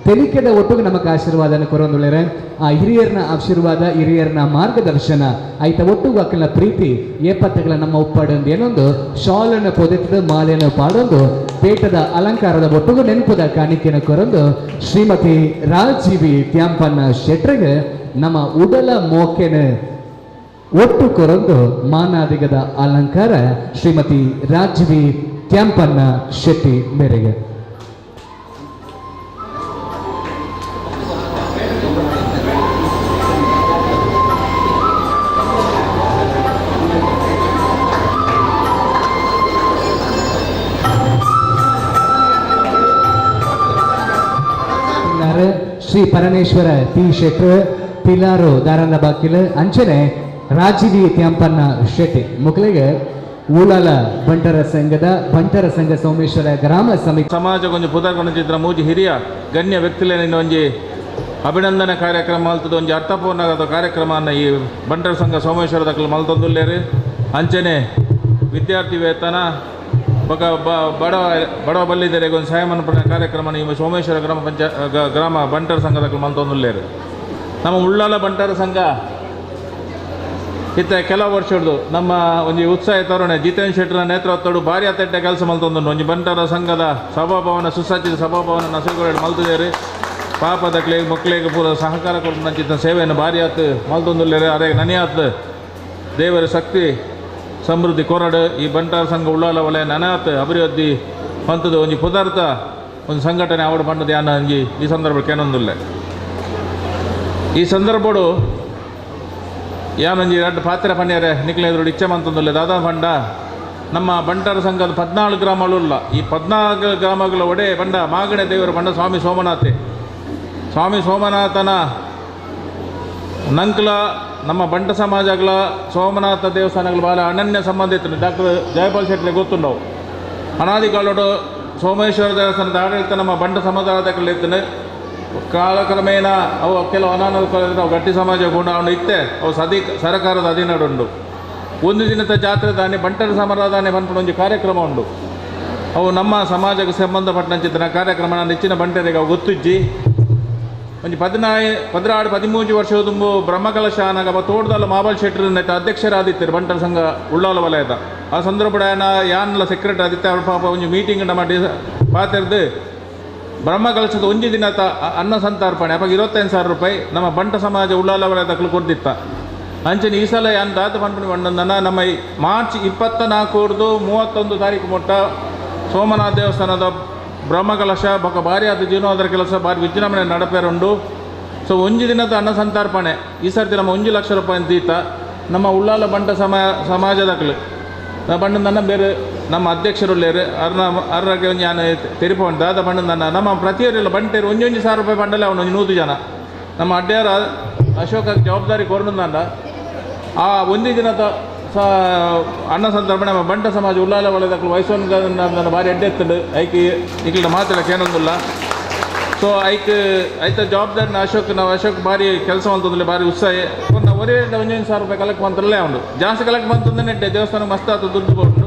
ತೆಲಿಕೆದ ಒಟ್ಟಿಗೆ ನಮಕ್ ಆಶೀರ್ವಾದನ ಕೊರೊಂದುಳ್ಳರೆ. ಆ ಹಿರಿಯರ್ನ ಆಶೀರ್ವಾದ, ಹಿರಿಯರ್ನ ಮಾರ್ಗದರ್ಶನ ಆಯ್ತ ಒಟ್ಟಿಗೂ ಅಕ್ಕನ ಪ್ರೀತಿ ಏಪತ್ತಗಳ ನಮ್ಮ ಉಪ್ಪಾಡೊಂದು ಏನೊಂದು ಶಾಲನ್ನು ಪೊದೆತದ ಮಾಲೆಯನ್ನು ಪಾಡೊಂದು ಪೇಟದ ಅಲಂಕಾರದ ಒಟ್ಟಿಗೂ ನೆನಪುದ ಕಾಣಿಕೆಯನ್ನು ಕೊರೊಂದು ಶ್ರೀಮತಿ ರಾಜೀವಿ ತ್ಯಾಂಪಣ್ಣ ಶೆಟ್ರಿಗೆ ನಮ್ಮ ಉಡಲ ಮೋಕೆನ ಒಟ್ಟು ಕೊರೊಂದು ಮಾನಾದಿಗದ ಅಲಂಕಾರ ಶ್ರೀಮತಿ ರಾಜೀವಿ ತ್ಯಾಂಪಣ್ಣ ಶೆಟ್ಟಿ ಮೇರೆಗೆ. ಶ್ರೀ ಪರಮೇಶ್ವರ ಪಿ ಶೆಟ್ರು ಪಿಲಾರು ದಾರಂದ ಬಾಕಿಲ್ ಅಂಚನೆ ರಾಜೀವಿ ತ್ಯಾಂಪಣ್ಣ ಶೆಟ್ಟಿ ಮುಕ್ಳಿಗೆ ಊಳಾಲ ಬಂಟರ ಸಂಘದ ಬಂಟರ ಸಂಘ ಸೋಮೇಶ್ವರ ಗ್ರಾಮ ಸಮಿತಿ ಸಮಾಜ ಕೊಂಚ ಪುದರ್ ಮೂಜಿ ಹಿರಿಯ ಗಣ್ಯ ವ್ಯಕ್ತಿಲೇನ ಒಂಜಿ ಅಭಿನಂದನೆ ಕಾರ್ಯಕ್ರಮ ಮಲ್ತದ ಒಂಜಿ ಅರ್ಥಪೂರ್ಣವಾದ ಕಾರ್ಯಕ್ರಮವನ್ನು ಈ ಬಂಟರ ಸಂಘ ಸೋಮೇಶ್ವರ ದಕ್ಕಲು ಮಲ್ತೊಂದುಲ್ಲೇರು. ಅಂಚನೆ ವಿದ್ಯಾರ್ಥಿ ವೇತನ ಬಕ ಬಡವ ಬಡವ ಬಲ್ಲಿದರೆ ಒಂದು ಸಹಾಯ ಮನ್ಪುನ ಕಾರ್ಯಕ್ರಮ ಈ ಸೋಮೇಶ್ವರ ಗ್ರಾಮ ಗ್ರಾಮ ಬಂಟರ ಸಂಘದ ಮಲ್ತೊಂದುಲ್ಲೇರು. ನಮ್ಮ ಉಳ್ಳಾಲ ಬಂಟರ ಸಂಘ ಇತ್ತ ಕೆಲವು ವರ್ಷದ್ದು ನಮ್ಮ ಒಂಜಿ ಉತ್ಸಾಹ ತರುಣೆ ಜಿತೇನ್ ಶೆಟ್ಟರ ನೇತೃತ್ವಡು ಭಾರಿ ಅತ್ತೆಡ್ಡ ಕೆಲಸ ಮಲ್ತೊಂದುಂಡು. ಒಂಜಿ ಬಂಟರ ಸಂಘದ ಸಭಾಭವನ ಸುಸಜ್ಜಿತ ಸಭಾಭವನ ನಸುಗಳು ಮಲ್ತಿದ್ದಾರೆ. ಪಾಪದಕ್ಲೆಗ್ ಮಕ್ಕಳಿಗೆ ಪೂರ ಸಹಕಾರ ಕೊಟ್ಟು ಸೇವೆಯನ್ನು ಭಾರಿ ಆತು ಮಲ್ತೊಂದುಲ್ಲೇರು. ಅರೆ ನನಿಯಾತ್ ದೇವರ ಶಕ್ತಿ ಸಮೃದ್ಧಿ ಕೊರಡು ಈ ಬಂಟರ ಸಂಘ ಉಳ್ಳಾಲ ವಲಯ ನನಾತ್ ಅಭಿವೃದ್ಧಿ ಪಂತದ ಒಂಜಿ ಪದಾರ್ಥ ಒಂದು ಸಂಘಟನೆ ಅವಡು ಪಂಡದ ಯಾನ ಒಂಜಿ ಈ ಸಂದರ್ಭಕ್ಕೆ ಏನೊಂದುಲ್ಲೆ. ಈ ಸಂದರ್ಭಡು ಯಾನೊಂಜಿ ಎರಡು ಪಾತ್ರೆ ಪನ್ಯರೆ ನಿಕ್ಲೆದ್ರು ಇಚ್ಛೆ ಮಂತೊಂದುಲ್ಲೆ. ದಾದಾ ಪಂಡ ನಮ್ಮ ಬಂಟರ ಸಂಘದ 14 ಗ್ರಾಮಗಳು ಈ 14 ಗ್ರಾಮಗಳ ಒಡೆ ಬಂಡ ಮಾಗಣೆ ದೇವರ ಬಂಡ ಸ್ವಾಮಿ ಸೋಮನಾಥೆ ಸ್ವಾಮಿ ಸೋಮನಾಥನ ನಂಕ್ಲ ನಮ್ಮ ಬಂಟ ಸಮಾಜಗಳ ಸೋಮನಾಥ ದೇವಸ್ಥಾನಗಳ ಭಾಳ ಅನನ್ಯ ಸಂಬಂಧ ಇತ್ತು. ಡಾಕ್ಟರ್ ಜಯಪಾಲ್ ಶೆಟ್ಟಿ ಗೊತ್ತುಂಡವು ಅನಾದಿಕಾಲೋಡು ಸೋಮೇಶ್ವರ ದೇವಸ್ಥಾನದ ಆಡಳಿತ ನಮ್ಮ ಬಂಟ ಸಮುದಾಯದ ಇರ್ತದೆ. ಕಾಲಕ್ರಮೇಣ ಅವು ಕೆಲವು ಅನಾನುಕೂಲ ನಾವು ಗಟ್ಟಿ ಸಮಾಜ ಗುಣ ಅವನು ಇತ್ತೆ ಅವು ಸದಿ ಸರ್ಕಾರದ ಅಧೀನಡುಂಡು. ಒಂದು ದಿನದ ಜಾತ್ರೆ ದಾನೆ ಬಂಟರ ಸಮರಾಧಾನೆ ಪನ್ಪುನ ಒಂಜಿ ಕಾರ್ಯಕ್ರಮ ಉಂಡು. ಅವು ನಮ್ಮ ಸಮಾಜಕ್ಕೆ ಸಂಬಂಧಪಟ್ಟಂಚಿತ್ತಿನ ಕಾರ್ಯಕ್ರಮ ನೆಚ್ಚಿನ ಬಂಟರಿಗೆ ಅವು ಗೊತ್ತಿಜ್ಜಿ. ಒಂಜಿ 14 13 ವರ್ಷ ತುಂಬು ಬ್ರಹ್ಮಕಲಶ ಆನಾಗ ತೋಟದಲ್ಲ ಮಾಬಲ್ ಶೆಟ್ಟರ್ ನೆತ್ತ ಅಧ್ಯಕ್ಷರಾದಿತ್ತಾರೆ ಬಂಟರ ಸಂಘ ಉಳ್ಳಾಲ ವಲಯದ. ಆ ಸಂದರ್ಭ ಯಾನ್ಲ ಸೆಕ್ರೆಟರಿ ಆದಿತ್ತೆ ಅವ್ರ ಪಾಪ ಒಂಜಿ ಮೀಟಿಂಗ್ ನಮ್ಮ ಪಾತೆರ್ದು ಬ್ರಹ್ಮಕಲಶದ ಒಂಜಿ ದಿನ ಅನ್ನ ಸಂತರ್ಪಣೆ ಅಪ್ಪ 25,000 ರೂಪಾಯಿ ನಮ್ಮ ಬಂಟ ಸಮಾಜ ಉಳ್ಳಾಲ ವಲಯದ ಕೊಡ್ದಿತ್ತ. ಅಂಚನೆ ಈ ಸಲ ಯಾನ್ ದಾತ ಪನ್ಪುನಿ ಪಂಡಂದನ ನಮ್ಮ ಮಾರ್ಚ್ 24 31 ತಾರೀಕು ಮೊಟ್ಟ ಸೋಮನಾಥ ದೇವಸ್ಥಾನದ ಬ್ರಹ್ಮಕಲಶ ಬೊಕ ಭಾರಿ ಆದ ಜೀರ್ಣೋದ್ಧಾರ ಕೆಲಸ ಭಾರಿ ವಿಜೃಂಭಣೆ ನಡಪೇರುಂಡು. ಸೊ ಒಂಜಿ ದಿನದ ಅನ್ನ ಸಂತರ್ಪಣೆ ಈ ಸರ್ತಿ ನಮ್ಮ 1 ಲಕ್ಷ ರೂಪಾಯಿ ದೀತ. ನಮ್ಮ ಉಳ್ಳಾಲ ಬಂಟ ಸಮಾಜದಕ್ಲು ಬಂಡಂದನ್ನ ಬೇರೆ ನಮ್ಮ ಅಧ್ಯಕ್ಷರುಳ್ಳೇರು ಅರ್ನ ಅರ್ರಗೆ ಒಂಜಿ ಯಾನ್ ತೆರಿಪ ಉಂಟು ದಾದ ಬಂಡಂದನ್ನ ನಮ್ಮ ಪ್ರತಿಯೊರಿಲ್ಲ ಬಂಟೇರು ಒಂಜೊಂಜಿ 1000 ರೂಪಾಯಿ ಬಂಡಲೆ ಅವನು ಒಂಜಿ 100 ಜನ ನಮ್ಮ ಅಡ್ಯಾರ ಅಶೋಕ ಜವಾಬ್ದಾರಿ ಕೊರನುಂದಂಡ ಆ ಒಂದೇ ದಿನದ ಸ ಅನ್ನ ಸಂದರ್ಭ ನಮ್ಮ ಬಂಟ ಸಮಾಜ ಉಳ್ಳಾಲ ಒಳ್ಳೆದಕ್ಲು ವಯಸ್ಸೊಂದು ಭಾರಿ ಅಡ್ಡೆ ಎತ್ತಂಡು ಐಕ್ ಇಕ್ಲ ಮಾತಾಡಕ್ಕೆ ಏನೊಂದಿಲ್ಲ. ಸೊ ಐಕ್ ಐತ ಜವಾಬ್ದಾರಿನ ಅಶೋಕ್ ನಾವು ಅಶೋಕ್ ಭಾರಿ ಕೆಲಸ ಅಂತಂದ್ರೆ ಭಾರಿ ಉತ್ಸಾಹ ನಾವು ಒರೇ ಒಂದೊಂದು 1000 ರೂಪಾಯಿ ಕಲೆಕ್ಟ್ ಮಂತ್ರಲ್ಲೇ ಉಂಡು ಜಾಸ್ತಿ ಕಲೆಕ್ಟ್ ಬಂತಂದ್ರೆ ನೆಟ್ಟೆ ದೇವಸ್ಥಾನ ಮಸ್ತ್ ಆತು ದುಡ್ಡು ಕೊಟ್ಟು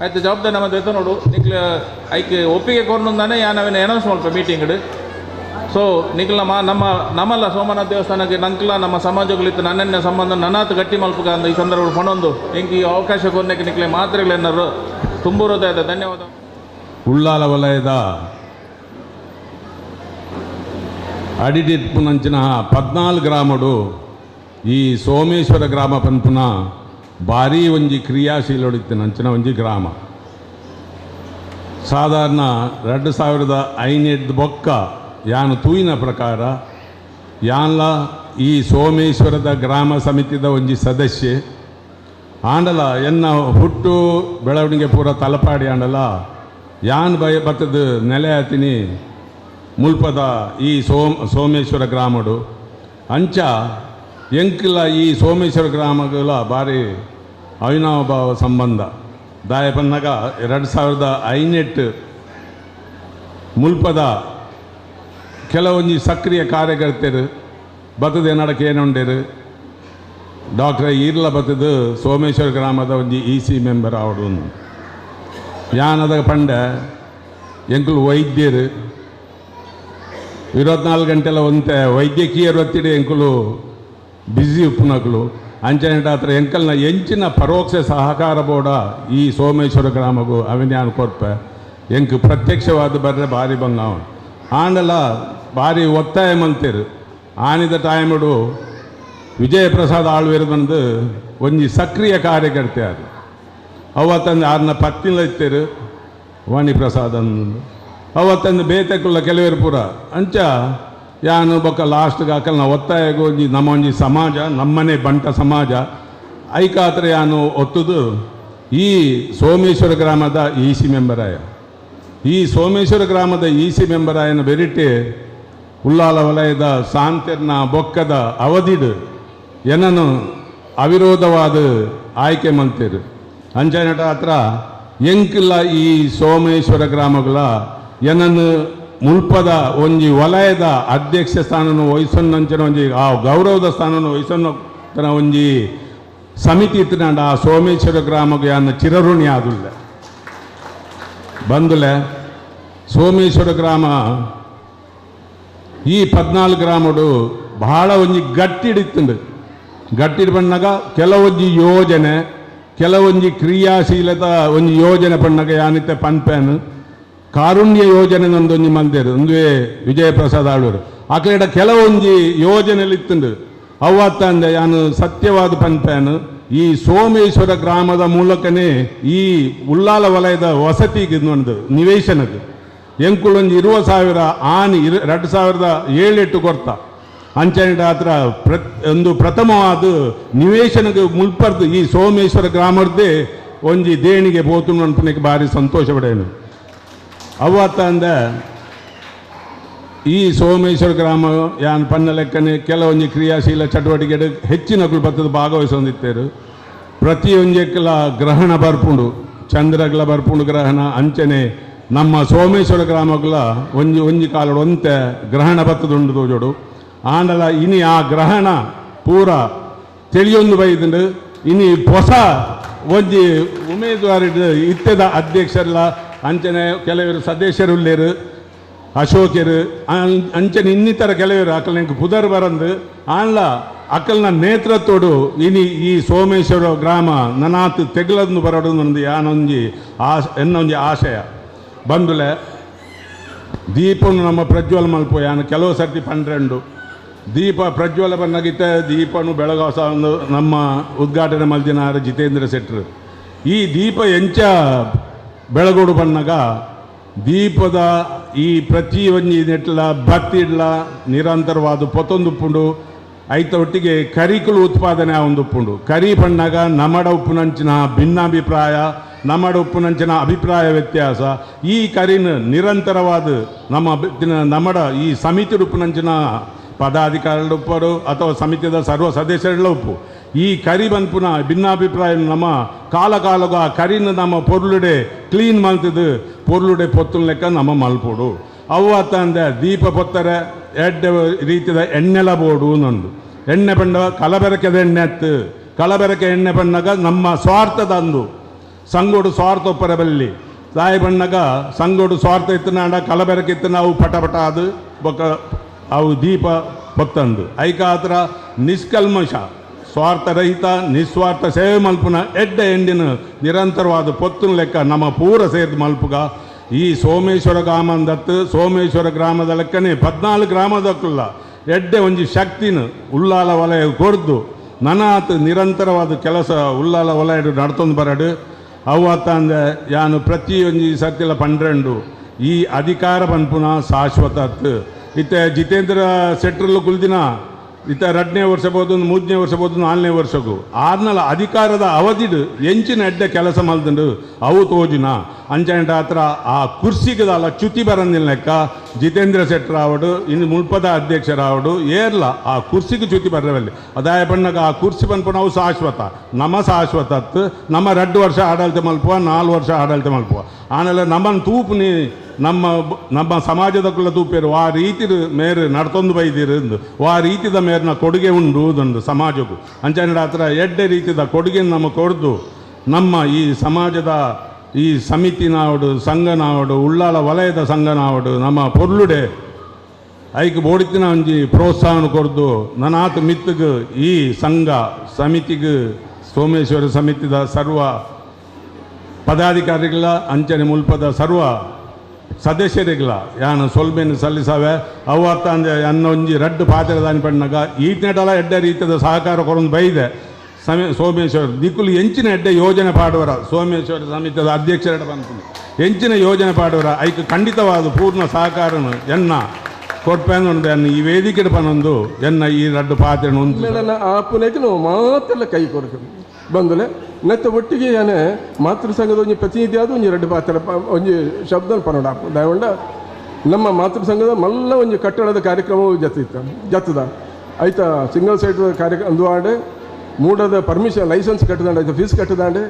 ಆಯ್ತು ಜವಾಬ್ದಾರಿ ನಮ್ಮ ದೇವಸ್ಥಾನ ನೋಡು ನಿಕ್ಲ ಐಕ್ ಒಪ್ಪಿಗೆ ಕೊರನುಂದಾನೆ ಯಾನವೇನು ಅನೌನ್ಸ್ ಮಲ್ಪ ಮೀಟಿಂಗ್ ಸೊ ನಿಕ್ಲ ನಮ್ಮ ನಮ್ಮಲ್ಲ ಸೋಮನಾಥ ದೇವಸ್ಥಾನಕ್ಕೆ ನಂಕ್ಲ ನಮ್ಮ ಸಮಾಜಗಳಿತ್ತು ನನ್ನನ್ನೇ ಸಂಬಂಧ ನನ್ನಾತು ಗಟ್ಟಿ ಮಲ್ಪಕ ಅಂದ ಈ ಸಂದರ್ಭ ಪಣೊಂದು ಎಂಕ್ ಈ ಅವಕಾಶ ಕೊರ್ನೆಕ್ ನಿಕ್ಲೆ ಮಾತ್ರೆಗಳೇನಾರು ತುಂಬುರೋದಾದ ಧನ್ಯವಾದ. ಉಳ್ಳಾಲ ವಲಯದ ಅಡಿಟಿಪ್ಪುನಂಚಿನ 14 ಗ್ರಾಮಡು ಈ ಸೋಮೇಶ್ವರ ಗ್ರಾಮ ಪನ್ಪುನ ಭಾರೀ ಒಂಜಿ ಕ್ರಿಯಾಶೀಲೊಡಿತ್ತಿನಂಚಿನ ಒಂಜಿ ಗ್ರಾಮ. ಸಾಧಾರಣ 2005 ಬೊಕ್ಕ ಯಾನು ತೂಯಿನ ಪ್ರಕಾರ ಯಾನ್ಲ ಈ ಸೋಮೇಶ್ವರದ ಗ್ರಾಮ ಸಮಿತಿದ ಒಂಜಿ ಸದಸ್ಯೆ ಆಂಡಲ ಎನ್ನ ಹುಟ್ಟು ಬೆಳವಣಿಗೆ ಪೂರ ತಲಪಾಡಿ ಆಂಡಲ ಯಾನ್ ಬಯ ಬತ್ತದ ನೆಲೆ ಆತಿನಿ ಮುಲ್ಪದ ಈ ಸೋಮೇಶ್ವರ ಗ್ರಾಮಡು ಅಂಚ ಎಂಕ್ಲ ಈ ಸೋಮೇಶ್ವರ ಗ್ರಾಮಗಳ ಭಾರಿ ಅವಿನಾಭಾವ ಸಂಬಂಧ. ದಾಯಪನ್ನಗ 2005 ಮುಲ್ಪದ ಕೆಲವೊಂಜಿ ಸಕ್ರಿಯ ಕಾರ್ಯಕರ್ತರು ಬತ್ತದ ನಡಕ್ಕೆ ಏನುಂಡೇರು ಡಾಕ್ಟರ್ ಈರ್ಲ ಬತ್ತದು ಸೋಮೇಶ್ವರ ಗ್ರಾಮದ ಒಂಜಿ ಇ ಸಿ ಮೆಂಬರ್ ಆವಡು ಯಾನದ ಪಂಡ ಎಂಕುಲು ವೈದ್ಯರು 24 ಗಂಟೆಲ ಒಂತೆ ವೈದ್ಯಕೀಯ ವೃತ್ತಿಡೆ ಎಂಕುಲು ಬ್ಯುಸಿ ಉಪ್ಪುನಕುಲು ಅಂಚನೆ ಹತ್ರ ಎಂಕಲ್ನ ಎಂಚಿನ ಪರೋಕ್ಷ ಸಹಕಾರ ಬೋಡ ಈ ಸೋಮೇಶ್ವರ ಗ್ರಾಮಗೂ ಅವಿನ್ಯಾನ ಕೊರ್ಪೆ ಎಂಕ್ ಪ್ರತ್ಯಕ್ಷವಾದ ಬರ್ರೆ ಭಾರಿ ಬಂಗಾವನ್ ಆಂಡಲ ಭಾರಿ ಒತ್ತಾಯ ಮಂತಿರು ಆನಿದ ಟೈಮುಡು ವಿಜಯಪ್ರಸಾದ್ ಆಳ್ವೇರು ಬಂದು ಒಂಜಿ ಸಕ್ರಿಯ ಕಾರ್ಯಕರ್ತೆ ಅದು ಅವತ್ತಂದು ಆರ್ನ ಪತ್ತಿನ ಇತ್ತೇರು ವಾಣಿಪ್ರಸಾದ್ ಅಂದು ಅವತ್ತಂದು ಬೇತಕ್ಕುಲ್ಲ ಕೆಲವರು ಪೂರ ಅಂಚ ಯಾನು ಬೊಕ್ಕ ಲಾಸ್ಟ್ಗೆ ಹಾಕಲ್ಲ ಒತ್ತಾಯಗೂ ಒಂಜಿ ನಮ್ಮ ಒಂಜಿ ಸಮಾಜ ನಮ್ಮನೆ ಬಂಟ ಸಮಾಜ ಐಕಾತ್ರ ಯಾನು ಒತ್ತುದು ಈ ಸೋಮೇಶ್ವರ ಗ್ರಾಮದ ಇ ಸಿ ಮೆಂಬರಾಯ ಈ ಸೋಮೇಶ್ವರ ಗ್ರಾಮದ ಇ ಸಿ ಮೆಂಬರಾಯನ ಬೆರಿಟೆ ಉಳ್ಳಾಲ ವಲಯದ ಸಾಂತೆರ್ನ ಬೊಕ್ಕದ ಅವಧಿಡು ಏನನ್ನು ಅವಿರೋಧವಾದ ಆಯ್ಕೆ ಮಂತಿರು ಅಂಚನಟ ಹತ್ರ ಎಂಕಿಲ್ಲ ಈ ಸೋಮೇಶ್ವರ ಗ್ರಾಮಗಳ ಏನನ್ನು ಮುಲ್ಪದ ಒಂಜಿ ವಲಯದ ಅಧ್ಯಕ್ಷ ಸ್ಥಾನನು ವಹಿಸೊನ್ನಂಚಿನ ಒಂಜಿ ಆ ಗೌರವದ ಸ್ಥಾನನು ವಹಿಸೊನ್ನ ಒಂಜಿ ಸಮಿತಿ ಇತ್ತಿನಾಂಡ ಆ ಸೋಮೇಶ್ವರ ಗ್ರಾಮಕ್ಕೆ ಅನ್ನ ಚಿರಋಣಿ ಆದುಲ್ಲ ಬಂದುಲೆ. ಸೋಮೇಶ್ವರ ಗ್ರಾಮ ಈ 14 ಗ್ರಾಮಡು ಬಹಳ ಒಂಜಿ ಗಟ್ಟಿಡಿತ್ತುಂಡು. ಗಟ್ಟಿಡ್ ಬಣ್ಣಗ ಕೆಲವೊಂಜಿ ಯೋಜನೆ ಕೆಲವೊಂಜಿ ಕ್ರಿಯಾಶೀಲತ ಒಂಜಿ ಯೋಜನೆ ಪಣ್ಣಗ ಯಾನಿತ್ತೆ ಪನ್ಪೇನು ಕಾರುಣ್ಯ ಯೋಜನೆ ನಂದೊಂಜಿ ಮಂದಿರು ಒಂದುವೇ ವಿಜಯಪ್ರಸಾದ್ ಆಳೂರು ಆಕಲೆಡ ಕೆಲವೊಂಜಿ ಯೋಜನೆಯಲ್ಲಿ ಇತ್ತುಂಡು. ಅವತ್ತಂದೆ ಯಾನು ಸತ್ಯವಾದ ಪನ್ಪೇನು ಈ ಸೋಮೇಶ್ವರ ಗ್ರಾಮದ ಮೂಲಕನೇ ಈ ಉಳ್ಳಾಲ ವಲಯದ ವಸತಿಗೆ ಒಂದು ನಿವೇಶನಕ್ಕೆ ಎಂಕುಲೊಂಜಿ 20,000 ಆನಿ 2007 ಕೊರ್ತ ಅಂಚನೆ ಹತ್ರ ಒಂದು ಪ್ರಥಮವಾದ ನಿವೇಶನಕ್ಕೆ ಮುಲ್ಪರ್ದು ಈ ಸೋಮೇಶ್ವರ ಗ್ರಾಮದ್ದೇ ಒಂಜಿ ದೇಣಿಗೆ ಪೋತು ಅನ್ಪನಿಗೆ ಭಾರಿ ಸಂತೋಷ ಪಡೇನು. ಅವತ್ತ ಅಂದ ಈ ಸೋಮೇಶ್ವರ ಗ್ರಾಮ ಯಾನ್ ಪನ್ನ ಲೆಕ್ಕನೆ ಕೆಲವೊಂಜಿ ಕ್ರಿಯಾಶೀಲ ಚಟುವಟಿಕೆ ಹೆಚ್ಚಿನ ಬತ್ತದ ಭಾಗವಹಿಸೊಂದಿತ್ತೇರು. ಪ್ರತಿಯೊಂಜಕ್ಕೆಲ್ಲ ಗ್ರಹಣ ಬರ್ಪುಂಡು ಚಂದ್ರಗ್ಲ ಬರ್ಪುಂಡು ಗ್ರಹಣ ಅಂಚನೆ ನಮ್ಮ ಸೋಮೇಶ್ವರ ಗ್ರಾಮಗಳ ಒಂಜಿ ಒಂಜಿ ಕಾಲಡು ಒಂತೆ ಗ್ರಹಣ ಬತ್ತದುಂಡು ತೋಜೋಡು. ಆಂಡಲ ಇನಿ ಆ ಗ್ರಹಣ ಪೂರ ತಿಳಿಯೊಂದು ಬೈದುಂಡು. ಇನಿ ಹೊಸ ಒಂಜಿ ಉಮೇದುವಾರಿ ಇತ್ತೆದ ಅಧ್ಯಕ್ಷರಲ್ಲ ಅಂಚನೆ ಕೆಲವರು ಸದಸ್ಯರುಳ್ಳೇರು ಅಶೋಕರು ಅಂಚನೆ ಇನ್ನಿತರ ಕೆಲವರು ಅಕಲ್ ಎಂಕ್ ಪುದರ್ ಬರಂದು ಆಂಡ್ಲ ಅಕಲ್ನ ನೇತೃತ್ವಡು ಇನಿ ಈ ಸೋಮೇಶ್ವರ ಗ್ರಾಮ ನನಾತ್ ತೆಗ್ಲಂದು ಬರೋಡು ಒಂದು ಯಾನೊಂಜಿ ಎನ್ನೊಂಜಿ ಆಶಯ ಬಂದುಲೆ. ದೀಪನು ನಮ್ಮ ಪ್ರಜ್ವಲ ಮಲ್ಪು ಯಾನು ಕೆಲವು ಸರ್ತಿ 12 ದೀಪ ಪ್ರಜ್ವಲ ಬನ್ನಗಿತ್ತ ದೀಪನು ಬೆಳಗಾಸ ಒಂದು ನಮ್ಮ ಉದ್ಘಾಟನೆ ಮಲ್ದಿನಾರ ಜಿತೇಂದ್ರ ಶೆಟ್ಟರು. ಈ ದೀಪ ಎಂಚ ಬೆಳಗೋಡು ಬನ್ನಗ ದೀಪದ ಈ ಪ್ರತಿ ಒಂಜಿ ನೆಟ್ಲ ಬತ್ತಿಡ್ಲ ನಿರಂತರವಾದ ಪೊತ್ತೊಂದುಪ್ಪುಂಡು. ಐತ ಒಟ್ಟಿಗೆ ಕರಿಕುಲು ಉತ್ಪಾದನೆ ಒಂದು ಉಪ್ಪುಂಡು. ಕರಿ ಪಣ್ಣಾಗ ನಮಡ ಉಪ್ಪುನಂಚಿನ ಭಿನ್ನಾಭಿಪ್ರಾಯ, ನಮಡ ಉಪ್ಪುನಂಚಿನ ಅಭಿಪ್ರಾಯ ವ್ಯತ್ಯಾಸ, ಈ ಕರಿನ ನಿರಂತರವಾದ ನಮ್ಮ ನಮಡ ಈ ಸಮಿತಿ ಉಪ್ಪುನಂಚಿನ ಪದಾಧಿಕಾರಿಗಳ ಉಪ್ಪರು ಅಥವಾ ಸಮಿತಿಯ ಸರ್ವ ಸದಸ್ಯರುಗಳ ಉಪ್ಪು ಈ ಕರಿ ಬನ್ಪುನ ಭಿನ್ನಾಭಿಪ್ರಾಯ ನಮ್ಮ ಕಾಲ ಕಾಲಗ ಆ ಕರಿನ ನಮ್ಮ ಪೊರ್ಲುಡೆ ಕ್ಲೀನ್ ಮಲ್ತದು ಪೊರ್ಲುಡೆ ಪೊತ್ತುನ ಲೆಕ್ಕ ನಮ್ಮ ಮಲ್ಪೊಡು. ಅವು ಅತ್ತಂದೆ ದೀಪ ಪೊತ್ತರೆ ಎಡ್ಡೆ ರೀತಿಯ ಎಣ್ಣೆಲ ಬೋಡು ನಂದು ಎಣ್ಣೆ ಪಂಡ ಕಲಬೆರಕೆದ ಎಣ್ಣೆ ಅತ್ತು ಕಲಬೆರಕೆ ಎಣ್ಣೆ ಪಣ್ಣಾಗ ನಮ್ಮ ಸ್ವಾರ್ಥದಂದು ಸಂಗೋಡು ಸ್ವಾರ್ಥ ಒಪ್ಪರ ಬಲ್ಲಿ ತಾಯಿ ಬಣ್ಣಗ ಸಂಗೋಡು ಸ್ವಾರ್ಥ ಇತ್ತನಾಡ ಕಲಬೆರಕೆ ಇತ್ತು ನಾವು ಪಟ ಪಟ ಅದು ಬೊಕ್ಕ ಅವು ದೀಪ ಪೊತ್ತಂದು ಐಕಾತ್ರ ನಿಷ್ಕಲ್ಮಶ ಸ್ವಾರ್ಥರಹಿತ ನಿಸ್ವಾರ್ಥ ಸೇವೆ ಮಲ್ಪುನ ಎಡ್ಡೆ ಎಂಡಿನ ನಿರಂತರವಾದ ಪೊತ್ತುನ ಲೆಕ್ಕ ನಮ್ಮ ಪೂರ ಸೇರಿದ ಮಲ್ಪುಗ. ಈ ಸೋಮೇಶ್ವರ ಗ್ರಾಮದತ್ತು ಸೋಮೇಶ್ವರ ಗ್ರಾಮದ ಲೆಕ್ಕನೆ 14 ಗ್ರಾಮದಕ್ಕಲ್ಲ ಎಡ್ಡೆ ಒಂಜಿ ಶಕ್ತಿನ ಉಲ್ಲಾಲ ವಲಯ ಕೊರ್ದು ನನಾತ್ ನಿರಂತರವಾದ ಕೆಲಸ ಉಲ್ಲಾಲ ವಲಯ ನಡ್ತೊಂದು ಬರಡು. ಅವು ಅಂದೆ ಯಾನು ಪ್ರತಿಯೊಂಜಿ ಸತಿಲ 12 ಈ ಅಧಿಕಾರ ಪನ್ಪುನ ಶಾಶ್ವತ ಇತ್ತೆ ಜಿತೇಂದ್ರ ಸೆಟ್ರಲ್ಲು ಕುಲ್ದಿನ ಇತ್ತ 2ನೇ ವರ್ಷ ಬೋದು, 3ನೇ ವರ್ಷ ಬೋದು, 4ನೇ ವರ್ಷಕ್ಕೂ ಆದ್ನಲ ಅಧಿಕಾರದ ಅವಧಿಡು ಎಂಚಿನ ಎಡ್ಡೆ ಕೆಲಸ ಮಲ್ದುಂಡು ಅವು ತೋಜಿನ ಅಂಚೆಂಟ ಹತ್ರ ಆ ಕುರ್ಸಿಗದಲ್ಲ ಚ್ಯುತಿ ಬರಂದಿಲ್ಲ ಲೆಕ್ಕ ಜಿತೇಂದ್ರ ಶೆಟ್ಟರ್ ಆವಡು ಇನ್ನು ಮುಲ್ಪದ ಅಧ್ಯಕ್ಷರಾವಡು ಏರ್ಲ ಆ ಕುರ್ಸಿಗೆ ಚ್ಯುತಿ ಬರವಲ್ಲಿ ಅದಾಯ ಬಣ್ಣಗ ಆ ಕುರ್ಸಿ ಬಂದ್ಪು ನಾವು ಶಾಶ್ವತ ನಮ್ಮ ಶಾಶ್ವತ ನಮ್ಮ 2 ವರ್ಷ ಆಡಳಿತ ಮಲ್ಪುವ 4 ವರ್ಷ ಆಡಳಿತ ಮಲ್ಪುವ ಆಮೇಲೆ ನಮ್ಮನ್ನು ತೂಪುನಿ ನಮ್ಮ ನಮ್ಮ ಸಮಾಜದ ಕುಲ ತೂಪೇರು ಆ ರೀತಿ ಮೇರು ನಡ್ತೊಂದು ಬೈದಿರು ಆ ರೀತಿದ ಮೇರಿನ ಕೊಡುಗೆ ಉಂಡು ಉಂಡು ಸಮಾಜಕ್ಕೂ ಅಂಚನೆ ಹತ್ರ ಎಡ್ಡೆ ರೀತಿದ ಕೊಡುಗೆ ನಮ್ಮ ಕೊಡ್ದು ನಮ್ಮ ಈ ಸಮಾಜದ ಈ ಸಮಿತಿ ನಾವಡು ಸಂಘ ನಾವಡು ಉಳ್ಳಾಲ ವಲಯದ ಸಂಘ ನಾವಡು ನಮ್ಮ ಪೊರ್ಲುಡೆ ಐಕ್ ಬೋಡಿತಿನ ಒಂಜಿ ಪ್ರೋತ್ಸಾಹನ ಕೊಡ್ದು ನನಾತ್ ಮಿತ್ತಗ್ ಈ ಸಂಘ ಸಮಿತಿಗೆ ಸೋಮೇಶ್ವರ ಸಮಿತಿದ ಸರ್ವ ಪದಾಧಿಕಾರಿಗಳ ಅಂಚನೆ ಮುಲ್ಪದ ಸರ್ವ ಸದಸ್ಯರಿಗಳ ಯಾನು ಸೊಲ್ಮೆನು ಸಲ್ಲಿಸವೆ ಅವು ಅರ್ಥ ಅಂದೆ ಅನ್ನ ಒಂಜಿ ರಡ್ಡು ಪಾತ್ರೆದಾನಿ ಪಣ್ಣಾಗ ಈತನೆಟಲ ಎಡ್ಡೆ ರೀತಿಯ ಸಹಕಾರ ಕೊರೊಂದು ಬೈದೆ ಸೋಮೇಶ್ವರ ದಿಕ್ಕುಲು ಎಂಚಿನ ಎಡ್ಡೆ ಯೋಜನೆ ಪಾಡುವರ ಸೋಮೇಶ್ವರ ಸಮಿತಿಯ ಅಧ್ಯಕ್ಷರ ಬಂತು ಎಂಚಿನ ಯೋಜನೆ ಪಾಡುವರ ಐಕ್ ಖಂಡಿತವಾದ ಪೂರ್ಣ ಸಹಕಾರನು ಎನ್ನ ಕೊಡ್ಪೇನು ಎನ್ನ ಈ ವೇದಿಕೆ ಪನೊಂದು ಎನ್ನ ಈ ರಡ್ಡು ಪಾತ್ರೆ ಆಪುನೆಗೆ ನಾವು ಮಾತೆಲ್ಲ ಕೈ ಕೊರಕು ಬಂದಲೆ ನೆತ್ತ ಒಟ್ಟಿಗೆ ಏನೇ ಮಾತೃ ಸಂಘದ ಒಂಜಿ ಪ್ರತಿನಿಧಿ ಆದ ಒಂಜಿ ರಡ್ಡು ಪಾತ್ರ ಒಂಜಿ ಶಬ್ದ ಪನೋಡ ದಯವಂಡ ನಮ್ಮ ಮಾತೃ ಸಂಘದ ಮಲ್ಲ ಒಂಜಿ ಕಟ್ಟಡದ ಕಾರ್ಯಕ್ರಮವು ಜತ್ತಿತ್ತು ಜತ್ತದ ಆಯ್ತಾ ಸಿಂಗಲ್ ಸೈಟ್ ಕಾರ್ಯಕ್ರಮ ಅಂದು ಆಡೆ ಮೂಡದ ಪರ್ಮಿಷನ್ ಲೈಸೆನ್ಸ್ ಕಟ್ಟದಾಂಡೆ ಆಯ್ತಾ ಫೀಸ್ ಕಟ್ಟದಾಂಡೆ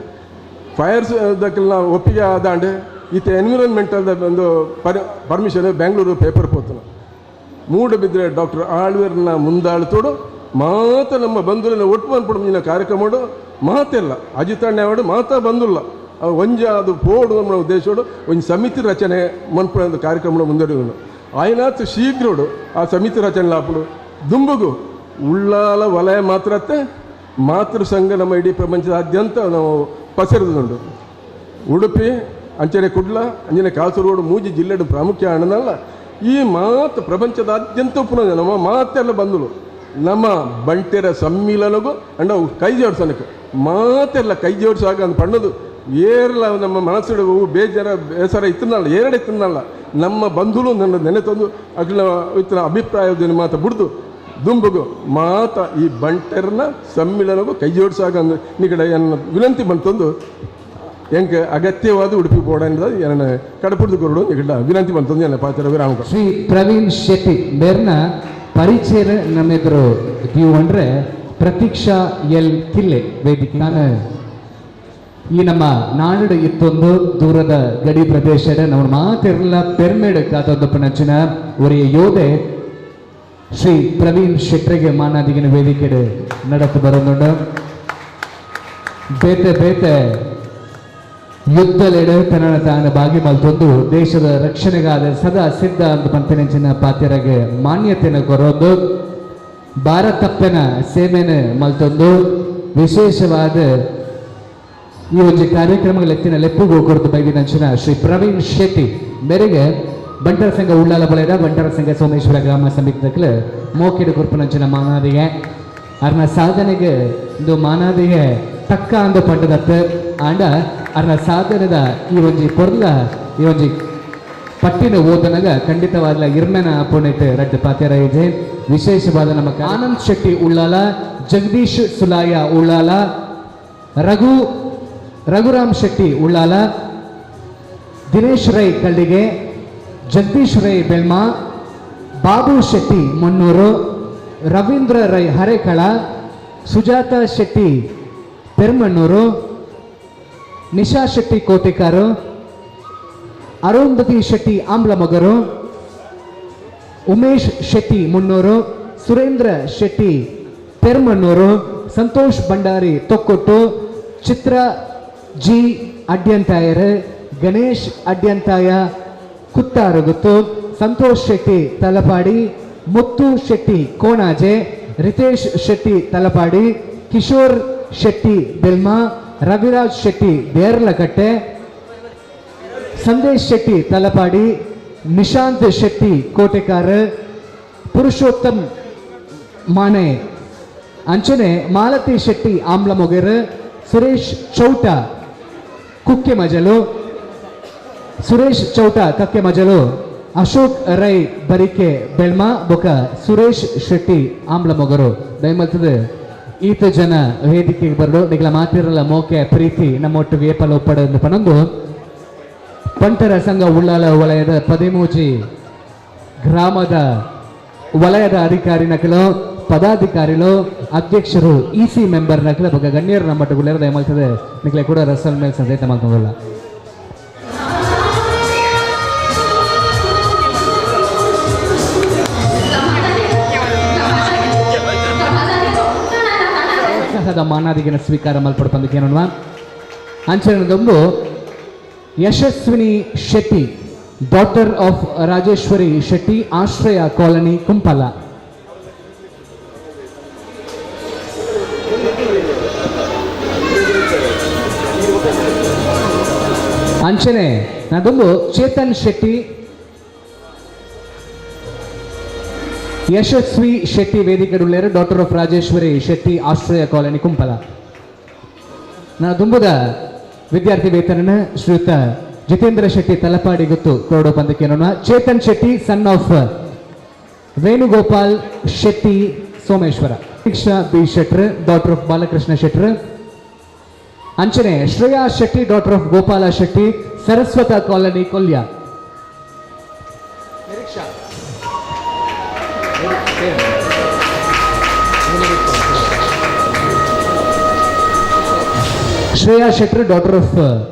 ಫೈರ್ಸ್ ದಕ್ಕೆಲ್ಲ ಒಪ್ಪಿಗೆ ಆದಾಂಡೆ ಈತ ಎನ್ವಿರಾನ್ಮೆಂಟಲ್ದ ಒಂದು ಪರ್ಮಿಷನ್ ಬೆಂಗಳೂರು ಪೇಪರ್ ಪೋತನ ಮೂಡಬಿದ್ರೆ ಡಾಕ್ಟರ್ ಆಳ್ವೇರ್ನ ಮುಂದಾಳ್ತೋಡು ಮಾತ ನಮ್ಮ ಬಂಧುಲನ ಒಟ್ಟು ಬಂದ್ಬಿಡು ಕಾರ್ಯಕ್ರಮ ಮಾತೆಲ್ಲ ಅಜಿತಣ್ಣ ಅವಡು ಮಾತಾ ಬಂದುಲ್ಲ ಒಂಜ ಅದು ಪೋಡು ನಮ್ಮ ಉದ್ದೇಶೋಡು ಒಂದು ಸಮಿತಿ ರಚನೆ ಮನ್ಪುಣ ಒಂದು ಕಾರ್ಯಕ್ರಮ ಮುಂದುವರಿಯೋಣ ಆಯ್ನಾತ್ ಶೀಘ್ರೋಡು ಆ ಸಮಿತಿ ರಚನೆ ಲಾಪುಡು ದುಂಬುಗು ಉಳ್ಳಾಲ ವಲಯ ಮಾತ್ರತ್ತೆ ಮಾತೃ ಸಂಘ ನಮ್ಮ ಇಡೀ ಪ್ರಪಂಚದಾದ್ಯಂತ ನಾವು ಪಸರಿದುಂಡು. ಉಡುಪಿ ಅಂಚನೆ ಕುಡ್ಲ ಅಂಜನೆ ಕಾಸರಗೋಡು ಮೂಜಿ ಜಿಲ್ಲೆಡು ಪ್ರಾಮುಖ್ಯ ಹಣನಲ್ಲ ಈ ಮಾತು ಪ್ರಪಂಚದಾದ್ಯಂತ ಪುನಃ ನಮ್ಮ ಮಾತೆಲ್ಲ ಬಂದಳು ನಮ್ಮ ಬಂಟೆರ ಸಮ್ಮಿಲನಗೂ ಅಂಡ ಕೈ ಜೋಡಿಸೋನಕ್ಕೆ ಮಾತೆಲ್ಲ ಕೈ ಜೋಡಿಸಾಗ ಅಂತ ಪಣ್ಣದು ಏರ್ಲ ನಮ್ಮ ಮನಸ್ಸು ಬೇಜಾರ ಬೇಸರ ಇತ್ತನಲ್ಲ ಎರಡು ಇತ್ತನಲ್ಲ ನಮ್ಮ ಬಂಧುಲು ನನ್ನ ನೆನೆ ತಂದು ಅಗ್ಲ ಇತ್ತನ ಅಭಿಪ್ರಾಯದ ಮಾತು ಬಿಡ್ದು ದುಂಬುಗು ಮಾತ ಈ ಬಂಟೆರನ ಸಮ್ಮಿಲನಗೂ ಕೈ ಜೋಡಿಸಾಗ ನಿಗಡ ಎನ್ನ ವಿನಂತಿ ಬಂತಂದು ಎಂಕ್ ಅಗತ್ಯವಾದ ಉಡುಪಿ ಬೋರ್ಡ್ ಎನ್ನ ಕಡಪುಡ್ದು ಕೊರಡು ನಿಗಡ ವಿನಂತಿ ಬಂತಂದು ಎನ್ನ ಪಾತ್ರ ವಿರಾಮ. ಶ್ರೀ ಪ್ರವೀಣ್ ಶೆಟ್ಟಿ ಮೇರ್ನ ಪರಿಚಯ ನಮ್ಮೆದುರು ಅಂದ್ರೆ ಪ್ರತೀಕ್ಷಾ ಎಲ್ ಕಿಲ್ಲೆ ವೇದಿಕೆ. ನಾನು ಈ ನಮ್ಮ ನಾಡು ಇತ್ತೊಂದು ದೂರದ ಗಡಿ ಪ್ರದೇಶದ ನಮ್ಮ ಮಾತಿರಲ್ಲ ಪೆರ್ಮೇಡು ಕಾತೊಂದು ಪಣಚಿನ ಒರೆಯ ಯೋಧೆ ಶ್ರೀ ಪ್ರವೀಣ್ ಶೆಟ್ಟರಿಗೆ ಮಾನಾದಿಗಿನ ವೇದಿಕೆ ನಡತು ಬರೋದುಂಡು. ಬೇತೆ ಬೇತೆ ಯುದ್ಧಲೆಡೆ ತನ್ನ ತಾನು ಬಾಗಿ ಮಲ್ತೊಂದು ದೇಶದ ರಕ್ಷಣೆಗಾದ ಸದಾ ಸಿದ್ಧ ಅಂತ ಪಂತನೆಂಚಿನ ಪಾತ್ರಗೆ ಮಾನ್ಯತೆಯನ್ನು ಕೊರೋದು ಭಾರತಪ್ಪನ ಸೇವೆನ ಮಲ್ತೊಂದು ವಿಶೇಷವಾದ ಈ ಒಂದು ಕಾರ್ಯಕ್ರಮಗಳ ಎತ್ತಿನ ಲೆಪ್ಪುಗೂ ಕೊರತು ಬೈದಿನಂಚಿನ ಶ್ರೀ ಪ್ರವೀಣ್ ಶೆಟ್ಟಿ ಮೇರೆಗೆ ಬಂಟರ ಸಂಘ ಉಳ್ಳಾಲ ಬಲಯದ ಬಂಟರ ಸಂಘ ಸೋಮೇಶ್ವರ ಗ್ರಾಮ ಸಮಿತಿದಕ್ಕೆ ಮೋಕಿಡು ಕೊರ್ಪನಂಚಿನ ಮಾನಾದಿಗೆ ಅರ್ನ ಸಾಧನೆಗೆ ಇಂದು ಮಾನಾದಿಗೆ ತಕ್ಕ ಅಂದು ಪಂಡದತ್ತು ಆಂಡ ಅರ್ನ ಸಾಧನೆದ ಈ ಒಂಜಿ ಪೊರ್ಲ ಈ ಒಂಜಿ ಪಟ್ಟಿನ ಓದನಗ ಖಂಡಿತವಾದ ಇರ್ಮೆನ ಪುಣೆಟ್ ರಡ್ಡ್ ಪಾತೆರ ಇದೆ. ವಿಶೇಷವಾದ ನಮ್ಮ ಆನಂದ್ ಶೆಟ್ಟಿ ಉಳ್ಳಾಲ, ಜಗದೀಶ್ ಸುಲಾಯ ಉಳ್ಳಾಲ, ರಘುರಾಮ್ ಶೆಟ್ಟಿ ಉಳ್ಳಾಲ, ದಿನೇಶ್ ರೈ ಕಳ್ಳಿಗೆ, ಜಗದೀಶ್ ರೈ ಬೆಳ್ಮಾ, ಬಾಬು ಶೆಟ್ಟಿ ಮುನ್ನೂರು, ರವೀಂದ್ರ ರೈ ಹರೇಕಳ, ಸುಜಾತ ಶೆಟ್ಟಿ ಪೆರ್ಮಣ್ಣೂರು, ನಿಶಾ ಶೆಟ್ಟಿ ಕೋಟೆಕಾರು, ಅರುಂಧತಿ ಶೆಟ್ಟಿ ಆಂಬ್ಲಮೊಗರು, ಉಮೇಶ್ ಶೆಟ್ಟಿ ಮುನ್ನೂರು, ಸುರೇಂದ್ರ ಶೆಟ್ಟಿ ಪೆರ್ಮಣ್ಣೂರು, ಸಂತೋಷ್ ಭಂಡಾರಿ ತೊಕ್ಕೊಟ್ಟು, ಚಿತ್ರ ಜಿ ಅಡ್ಯಂತಾಯರು, ಗಣೇಶ್ ಅಡ್ಯಂತಾಯ ಕುತ್ತಾರುಗುತ್ತು, ಸಂತೋಷ್ ಶೆಟ್ಟಿ ತಲಪಾಡಿ, ಮುತ್ತು ಶೆಟ್ಟಿ ಕೋಣಾಜೆ, ರಿತೇಶ್ ಶೆಟ್ಟಿ ತಲಪಾಡಿ, ಕಿಶೋರ್ ಶೆಟ್ಟಿ ಬೆಲ್ಮಾ, ರವಿರಾಜ್ ಶೆಟ್ಟಿ ದೇರ್ಲಕಟ್ಟೆ, ಸಂದೇಶ್ ಶೆಟ್ಟಿ ತಲಪಾಡಿ, ನಿಶಾಂತ್ ಶೆಟ್ಟಿ ಕೋಟೆಕಾರ, ಪುರುಷೋತ್ತಮ್ ಮಾನೆ, ಅಂಚನೆ ಮಾಲತಿ ಶೆಟ್ಟಿ ಆಮ್ಲಮೊಗೆರು, ಸುರೇಶ್ ಚೌಟ ಕುಕ್ಕೆಮಜಲು, ಸುರೇಶ್ ಚೌಟ ಕಕ್ಕೆಮಜಲು, ಅಶೋಕ್ ರೈ ಬರಿಕೆ ಬೆಳ್ಮಾ ಬೊಕ ಸುರೇಶ್ ಶೆಟ್ಟಿ ಆಮ್ಲಮೊಗರು. ದಯಮಲ್ತದೆ ಈತ ಜನ ವೇದಿಕೆಗೆ ಬರಲು ನಿಗಲ ಮಾತಿರಲ್ಲ ಮೋಕೆ ಪ್ರೀತಿ ನಮ್ಮೊಟ್ಟಿಗೆ ಏಪಲ ಒಪ್ಪಡ ಪನೊಂದು ಪಂಟರ ಸಂಘ ಉಳ್ಳಾಲ ವಲಯದ ಪದಿಮೂಜಿ ಗ್ರಾಮದ ವಲಯದ ಅಧಿಕಾರಿ ನಕಲು, ಪದಾಧಿಕಾರಿಗಳು, ಅಧ್ಯಕ್ಷರು, ಇಸಿ ಮೆಂಬರ್ ನಕಲ ಬೊಕ ಗಣ್ಯರ ನಮ್ಮಟ್ಟುಗುಳ್ಳೇರು ದಯಮಲ್ತದೆ ನಿಗಲೆ ಕೂಡ ರಸಲ್ ಮೇಲೆ ಸಂದೇಶ ಮಾಡ್ಕೊಂಡಲ್ಲ. ಮಾನಾದಿಗಿನ ಸ್ವೀಕಾರ ಮಲ್ಪಡ್ಪಂದಕ್ಕೆ ನೋಡುವ ಅಂಚನದೊಂಬು Yashaswini Shetty, daughter of Rajeshwari Shetty, Ashraya colony, Kumpala. ಅಂಚನೆ ನಾದೊಂದು ಚೇತನ್ ಶೆಟ್ಟಿ, ಯಶಸ್ವಿ Shetty ವೇದಿಕೆಡುಳ್ಳೇರು, daughter of Rajeshwari Shetty, Ashraya colony, Kumpala. ನಾ ದುಂಬುದ ವಿದ್ಯಾರ್ಥಿ ವೇತನ ಶ್ರೀಯುತ ಜಿತೇಂದ್ರ ಶೆಟ್ಟಿ ತಲಪಾಡಿ ಗುತ್ತು ಕೊರಡು ಪಂದಕ್ಕೆ ನೋಡೋಣ. Chetan Shetty, son of Venugopal Shetty, Someshwara. Deeksha B Shettar, daughter of Balakrishna Shettar. ಅಂಚನೆ Shreya Shetty, daughter of Gopala Shetty, Saraswata colony, Kolya. Shreya Shettar, daughter of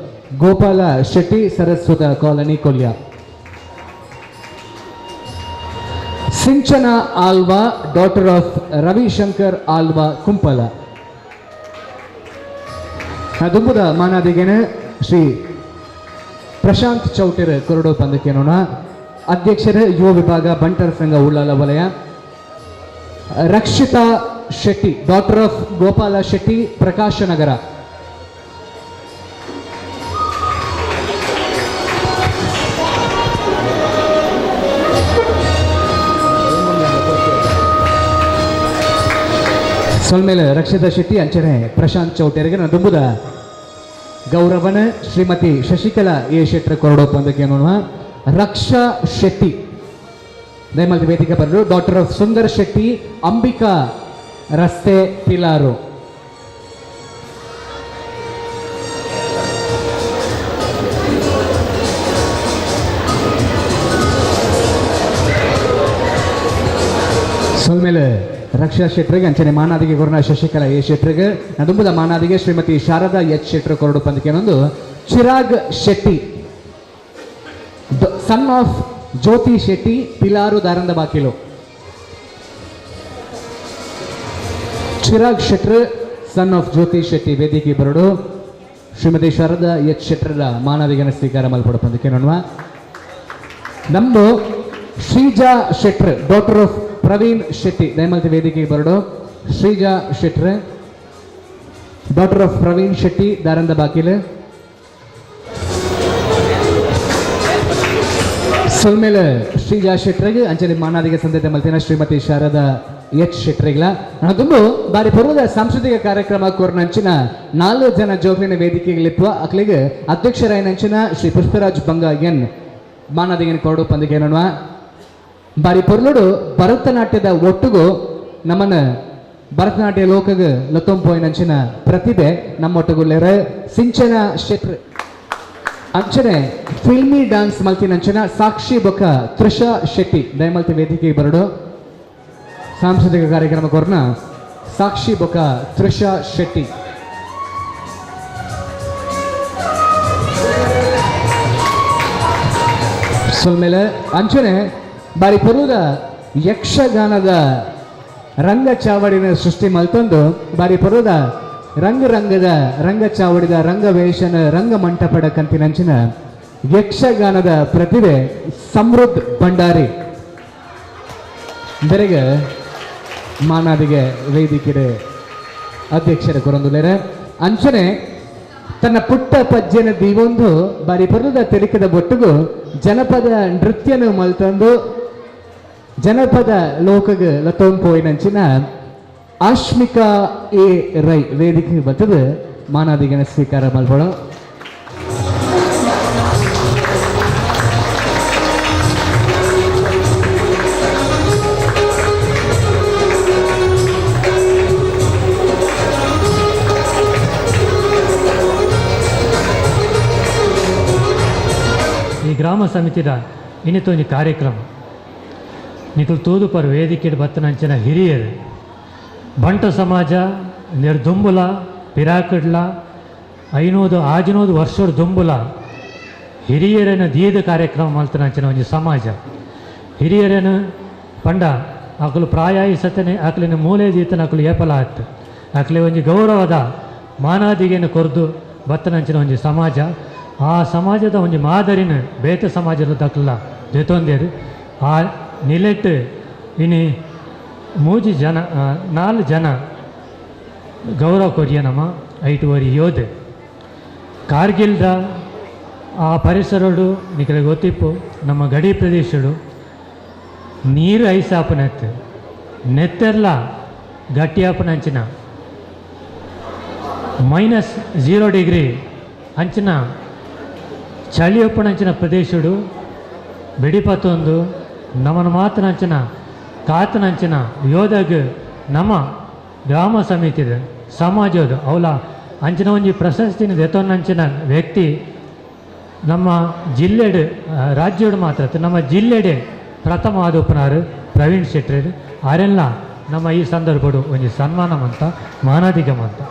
Gopala Shetty, Saraswata colony, Kolya. Sinchana Alva, daughter of Ravishankar Alva, Kumpala. ದುಂಬುದ ಮಾನಾದಿಗೆನ ಶ್ರೀ ಪ್ರಶಾಂತ್ ಚೌಟೆರ್ ಕೊರಡು ಪಂದಕ್ಕೇನೋಣ. ಅಧ್ಯಕ್ಷರ ಯುವ ವಿಭಾಗ ಬಂಟರ ಸಂಘ ಉಳ್ಳಾಲ ವಲಯ. Rakshita Shetty, daughter of Gopala Shetty, Prakash Nagar. ಸೊಲ್ಮೇಲೆ Rakshita Shetty ಅಂಚನೆ ಪ್ರಶಾಂತ್ ಚೌಟೆರಿಗೆ ದುಂಬುದ ಗೌರವನ ಶ್ರೀಮತಿ ಶಶಿಕಲಾ ಎ ಶೆಟ್ಟರ್ ಕೊರಡೋಪಂದಕ್ಕೆ ನೋಡುವ. ರಕ್ಷಾ ಶೆಟ್ಟಿ ದಯಮಾಡಿ ವೇದಿಕೆ ಬರಲು, ಡಾಟರ್ ಆಫ್ ಸುಂದರ್ ಶೆಟ್ಟಿ, ಅಂಬಿಕಾ ರಸ್ತೆ, ಪಿಲಾರು. ಸೊಲ್ಮೇಲೆ ರಕ್ಷಾ ಶೆಟ್ಟರಿಗೆ ಅಂಚನೆ ಮಾನಾದಿಗೆ ಗುರುನ ಶಶಿಕಲಾ ಎ ಶೆಟ್ಟರಿಗೆ ನದುಂಬುದ ಮಾನಾದಿಗೆ ಶ್ರೀಮತಿ ಶಾರದಾ ಎಚ್ ಶೆಟ್ಟರ್ ಕೊರಡು ಪಂದಕ್ಕೆ Chirag Shetty, son of Jyothi Shetty, Pilaru, Darandabakilu. Chirag Shettar, son of Jyothi Shetty ವೇದಿಕೆ ಬರಡು ಶ್ರೀಮತಿ ಶಾರದಾ ಎಚ್ ಶೆಟ್ಟರ ಮಾನಾದಿಗನ ಸ್ವೀಕಾರ ಮಲ್ಪಡು ಪಂದಕ್ಕೆ ನೋಡುವ. ನಮ್ಮ ಶ್ರೀಜಾ ಶೆಟ್ಟರ್, ಡಾಟರ್ ಆಫ್ ಪ್ರವೀಣ್ ಶೆಟ್ಟಿ ದಯಮಾಡಿ ವೇದಿಕೆಗೆ ಬರಡು. Sreeja Shettar, daughter of Praveen Shetty, Darandabakilu. ಸೊಲ್ಮೇಲೆ Sreeja ಶೆಟ್ಟರಿಗೆ ಅಂಚನೆ ಮಾನಾದಿಗೆ ಸಂದೇಶ ಮಲ್ತಿನ ಶ್ರೀಮತಿ ಶಾರದಾ ಎಚ್ ಶೆಟ್ಟರಿಗಳ ತುಂಬ ಬಾರಿ ಪೂರ್ವದ ಸಾಂಸ್ಕೃತಿಕ ಕಾರ್ಯಕ್ರಮ ಕೋರ್ನಂಚಿನ 4 ಜನ ಜೋಗ್ಲಿನ ವೇದಿಕೆಗಳಿತ್ವ ಅಕ್ಲಿಗೆ ಅಧ್ಯಕ್ಷರಾಯನಂಚಿನ ಶ್ರೀ ಪುಷ್ಪರಾಜ್ ಬಂಗ ಎನ್ ಮಾನದಿಗಿನ ಕೊರಡು ಪಂದಿಗೆ ಬಾರಿ ಪೊರ್ಲುಡು ಭರತನಾಟ್ಯದ ಒಟ್ಟುಗು ನಮ್ಮನ್ನ ಭರತನಾಟ್ಯ ಲೋಕಗ ಲತ್ತೊಂಪೋಯಿನಂಚಿನ ಪ್ರತಿಭೆ ನಮ್ಮೊಟ್ಟುಗುಲ್ಲೇರ ಸಿಂಚನ ಶೆಟ್ರ್ ಅಂಚನೆ ಫಿಲ್ಮಿ ಡಾನ್ಸ್ ಮಲ್ತಿನಂಚಿನ ಸಾಕ್ಷಿ ಬೊಕ್ಕ ತೃಷಾ ಶೆಟ್ಟಿ ದಯಮಲ್ತಿ ವೇದಿಕೆ ಬರಡು ಸಾಂಸ್ಕೃತಿಕ ಕಾರ್ಯಕ್ರಮ ಕೊರ್ನ ಸಾಕ್ಷಿ ಬೊಕ್ಕ ತೃಷಾ ಶೆಟ್ಟಿ ಸೊಲ್ಮೇಲೆ ಅಂಚನೆ ಬಾರಿ ಪೊರ್ಲುದ ಯಕ್ಷಗಾನದ ರಂಗ ಚಾವಡಿನ ಸೃಷ್ಟಿ ಮಲ್ತೊಂದು ಬಾರಿ ಪೊರ್ಲುದ ರಂಗ ರಂಗದ ರಂಗ ಚಾವಡಿದ ರಂಗವೇಷನ ರಂಗ ಮಂಟಪದ ಕಂತಿನಂಚಿನ ಯಕ್ಷಗಾನದ ಪ್ರತಿಭೆ ಸಮೃದ್ಧ ಭಂಡಾರಿ ಬೆರಗ ಮಾನಾದಿಗೆ ವೇದಿಕೆಡೆ ಅಧ್ಯಕ್ಷರ ಕೊರೊಂದುಲೇರೆ ಅಂಚನೆ ತನ್ನ ಪುಟ್ಟ ಪಜ್ಜೆನ ದೀವೊಂದು ಬಾರಿ ಪೊರ್ಲುದ ತೆಲಿಕದ ಬೊಟ್ಟುಗು ಜನಪದ ನೃತ್ಯನು ಮಲ್ತೊಂದು ಜನಪದ ಲೋಕಗ ಲತೊಂಪೋಯಿನಂಚಿನ ಆಶ್ಮಿಕಾ ಎ ರೈ ವೇದಿಕೆ ಬರ್ತದೆ ಮಾನಾದಿಗನ ಸ್ವೀಕಾರ ಮಲ್ಪೊಡು. ಈ ಗ್ರಾಮ ಸಮಿತಿದ ಇನ್ನಿತೊಂಜಿ ಕಾರ್ಯಕ್ರಮ ನಿಕುಲು ತೂದುಪರ್ ವೇದಿಕೆಡ್ ಬತ್ತನಂಚಿನ ಹಿರಿಯರು ಬಂಟ ಸಮಾಜ ನಿರ್ದುಂಬುಲ ಪಿರಾಕಡ್ಲ 500 600 ವರ್ಷದ ದುಂಬುಲ ಹಿರಿಯರನ ದೀದ ಕಾರ್ಯಕ್ರಮ ಮಲ್ತನಂಚಿನ ಒಂಜಿ ಸಮಾಜ ಹಿರಿಯರನ ಪಂಡ ಅಕಲು ಪ್ರಾಯಾಯಿಸತನೆ ಅಕಲಿನ ಮೂಲೆ ದೀತನ ಅಕಲು ಏಪಲ ಆತು ಅಕಲೆ ಒಂಜಿ ಗೌರವದ ಮಾನಾದಿಗೆನ ಕೊರ್ದು ಬತ್ತನಂಚಿನ ಒಂಜಿ ಸಮಾಜ ಆ ಸಮಾಜದ ಒಂಜಿ ಮಾದರಿನ ಬೇತೆ ಸಮಾಜದ ದಕ್ಲ ದೆತೊಂದೇರು ಆ ನಿಲೆಟ್ ಇನಿ ಮೂಜಿ ಜನ 4 ಜನ ಗೌರವ ಕೊರಿಯ ನಮ್ಮ ಐಟುವರಿ ಯೋಧೆ ಕಾರ್ಗಿಲ್ದ ಆ ಪರಿಸರಡು ನಿಕಲೆ ಗೊತ್ತಿಪ್ಪು ನಮ್ಮ ಗಡಿ ಪ್ರದೇಶಡು ನೀರು ಐಸಾಪನೆತ್ತು ನೆತ್ತೆರ್ಲ ಗಟ್ಟಿಯಾಪನಂಚಿನ -0 ಡಿಗ್ರಿ ಅಂಚಿನ ಚಳಿಯೊಪ್ಪನಂಚಿನ ಪ್ರದೇಶಡು ಬೆಡಿಪತ್ತೊಂದು ನಮ್ಮನ್ನು ಮಾತನಂಚಿನ ಕಾತನಂಚಿನ ಯೋಧಗ್ ನಮ್ಮ ಗ್ರಾಮ ಸಮಿತಿದ ಸಮಾಜದ ಅವಲ ಅಂಚಿನ ಒಂಜಿ ಪ್ರಶಸ್ತಿನ ದೆತೊನ್ನಂಚಿನ ವ್ಯಕ್ತಿ ನಮ್ಮ ಜಿಲ್ಲೆಡು ರಾಜ್ಯಡು ಮಾತ್ರ ನಮ್ಮ ಜಿಲ್ಲೆಡೆ ಪ್ರಥಮ ಆದೋಪನಾರು ಪ್ರವೀಣ್ ಶೆಟ್ಟರ್ ಆರೆಲ್ಲ ನಮ್ಮ ಈ ಸಂದರ್ಭಡು ಒಂಜಿ ಸನ್ಮಾನ ಮಂತ ಮಾನಾದಿಗೆ ಮಂತ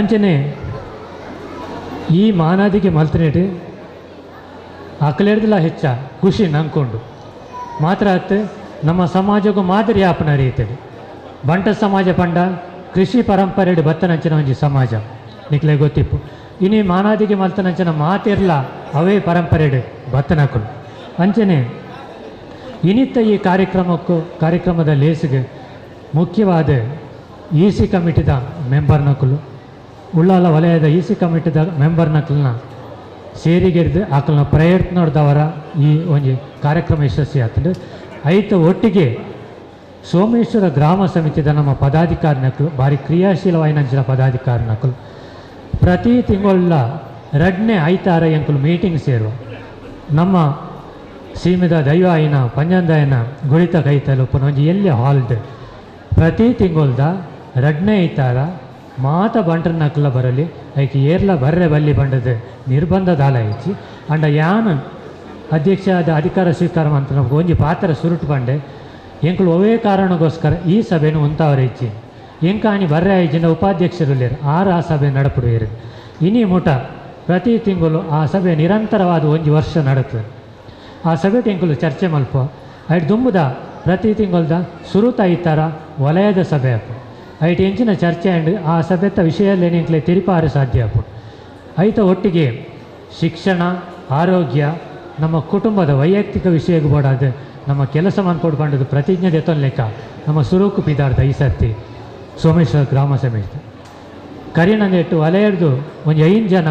ಅಂಚನೆ ಈ ಮಾನಾದಿಗೆ ಮಲ್ತನೇಟು ಅಕಲೆಡ್ದಲ ಹೆಚ್ಚ ಖುಷಿ ನಂಕೊಂಡು ಮಾತ್ರ ಅತ್ತು ನಮ್ಮ ಸಮಾಜಕ್ಕೂ ಮಾದರಿ ಆಪನ ರೀತಿಯಲ್ಲಿ ಬಂಟ ಸಮಾಜ ಪಂಡ ಕೃಷಿ ಪರಂಪರೆಡು ಬತ್ತನಂಚಿನ ಒಂಜಿ ಸಮಾಜ ನಿಕ್ಲೆ ಗೊತ್ತಿಪ್ಪು ಇನಿ ಮಾನಾದಿಗೆ ಮಲ್ತನಂಚಿನ ಮಾತಿರ್ಲ ಅವೇ ಪರಂಪರೆಡು ಬತ್ತನಕುಲು ಅಂಚನೆ ಇನಿತ್ತ ಈ ಕಾರ್ಯಕ್ರಮದ ಲೇಸಿಗೆ ಮುಖ್ಯವಾದ ಇ ಸಿ ಕಮಿಟಿದ ಮೆಂಬರ್ನಕುಲು ಉಳ್ಳಾಲ ವಲಯದ ಇ ಸಿ ಕಮಿಟಿದ ಮೆಂಬರ್ನಕುಲನ್ನ ಸೇರಿಗೆಡ್ದು ಆಕಲ್ನ ಪ್ರಯತ್ನದವರ ಈ ಒಂಜಿ ಕಾರ್ಯಕ್ರಮ ಯಶಸ್ವಿ ಆತಂಡು ಐತ ಒಟ್ಟಿಗೆ ಸೋಮೇಶ್ವರ ಗ್ರಾಮ ಸಮಿತಿದ ನಮ್ಮ ಪದಾಧಿಕಾರಿನಕಲು ಭಾರಿ ಕ್ರಿಯಾಶೀಲವಾಯಿನಂಚಿನ ಪದಾಧಿಕಾರಿನಕಲು ಪ್ರತಿ ತಿಂಗಳ 2ನೇ ಐತಾರ ಎಂಕುಲು ಮೀಟಿಂಗ್ ಸೇರುವ ನಮ್ಮ ಸೀಮೆದ ದೈವ ಆಯಿನ ಪಂಜಂದಾಯನ ಗುಳಿತ ಕೈತಲು ಒಂಜಿ ಎಲ್ಲಿ ಹಾಲ್ಡ್ ಪ್ರತಿ ತಿಂಗಳದ 2ನೇ ಐತಾರ ಮಾತ ಬಂಟರ್ನಕಲ ಬರಲಿ ಐಕೆ ಏರ್ಲ ಬರ್ರೆ ಬಲ್ಲಿ ಬಂಡದ ನಿರ್ಬಂಧ ದಾಲ ಐಚಿ ಅಂಡ ಯಾನ್ ಅಧ್ಯಕ್ಷ ಆದ ಅಧಿಕಾರ ಸ್ವೀಕಾರ ಅಂತ ನಮ್ಗೆ ಒಂಜಿ ಪಾತ್ರ ಸುರುಟು ಬಂಡೆ ಎಂಕುಲು ಒವೇ ಕಾರಣಕ್ಕೋಸ್ಕರ ಈ ಸಭೆನು ಉಂತಾವರೈಚಿ ಎಂಕಾಣಿ ಬರ್ರೆ ಐಜಿನ ಉಪಾಧ್ಯಕ್ಷರು ಆರು ಆ ಸಭೆ ನಡಪಡುವಿರು ಇನಿ ಮುಟ ಪ್ರತಿ ತಿಂಗಳು ಆ ಸಭೆ ನಿರಂತರವಾದ ಒಂಜಿ ವರ್ಷ ನಡತು ಆ ಸಭೆ ಎಂಕುಲು ಚರ್ಚೆ ಮಲ್ಪ ಐಟ್ ದುಂಬುದ ಪ್ರತಿ ತಿಂಗಳದ ಸುರುತ ಐತಾರ ವಲಯದ ಸಭೆ ಅಪ್ಪ ಐಟ್ ಎಂಚಿನ ಚರ್ಚೆ ಆ್ಯಂಡ್ ಆ ಸಭೆತ ವಿಷಯದಲ್ಲಿ ಎಂಕ್ಲೆ ತಿರಿಪಾರು ಸಾಧ್ಯ ಅಪ್ಪ ಐತ ಒಟ್ಟಿಗೆ ಶಿಕ್ಷಣ ಆರೋಗ್ಯ ನಮ್ಮ ಕುಟುಂಬದ ವೈಯಕ್ತಿಕ ವಿಷಯಕ್ಕೆ ಬೋಡಾದ ನಮ್ಮ ಕೆಲಸ ಮನ್ಕೊಡು ಬಂಡದು ಪ್ರತಿಜ್ಞೆ ದೆತ್ತೊನ್ ಲೆಕ್ಕ ನಮ್ಮ ಸುರುಕು ಪಿದಾರ್ದ ಈ ಸರ್ತಿ ಸೋಮೇಶ್ವರ ಗ್ರಾಮ ಸಮಿತಿ ಕರಿನಂದೆಟ್ಟು ವಲಯಡ್ದು ಒಂಜಿ 5 ಜನ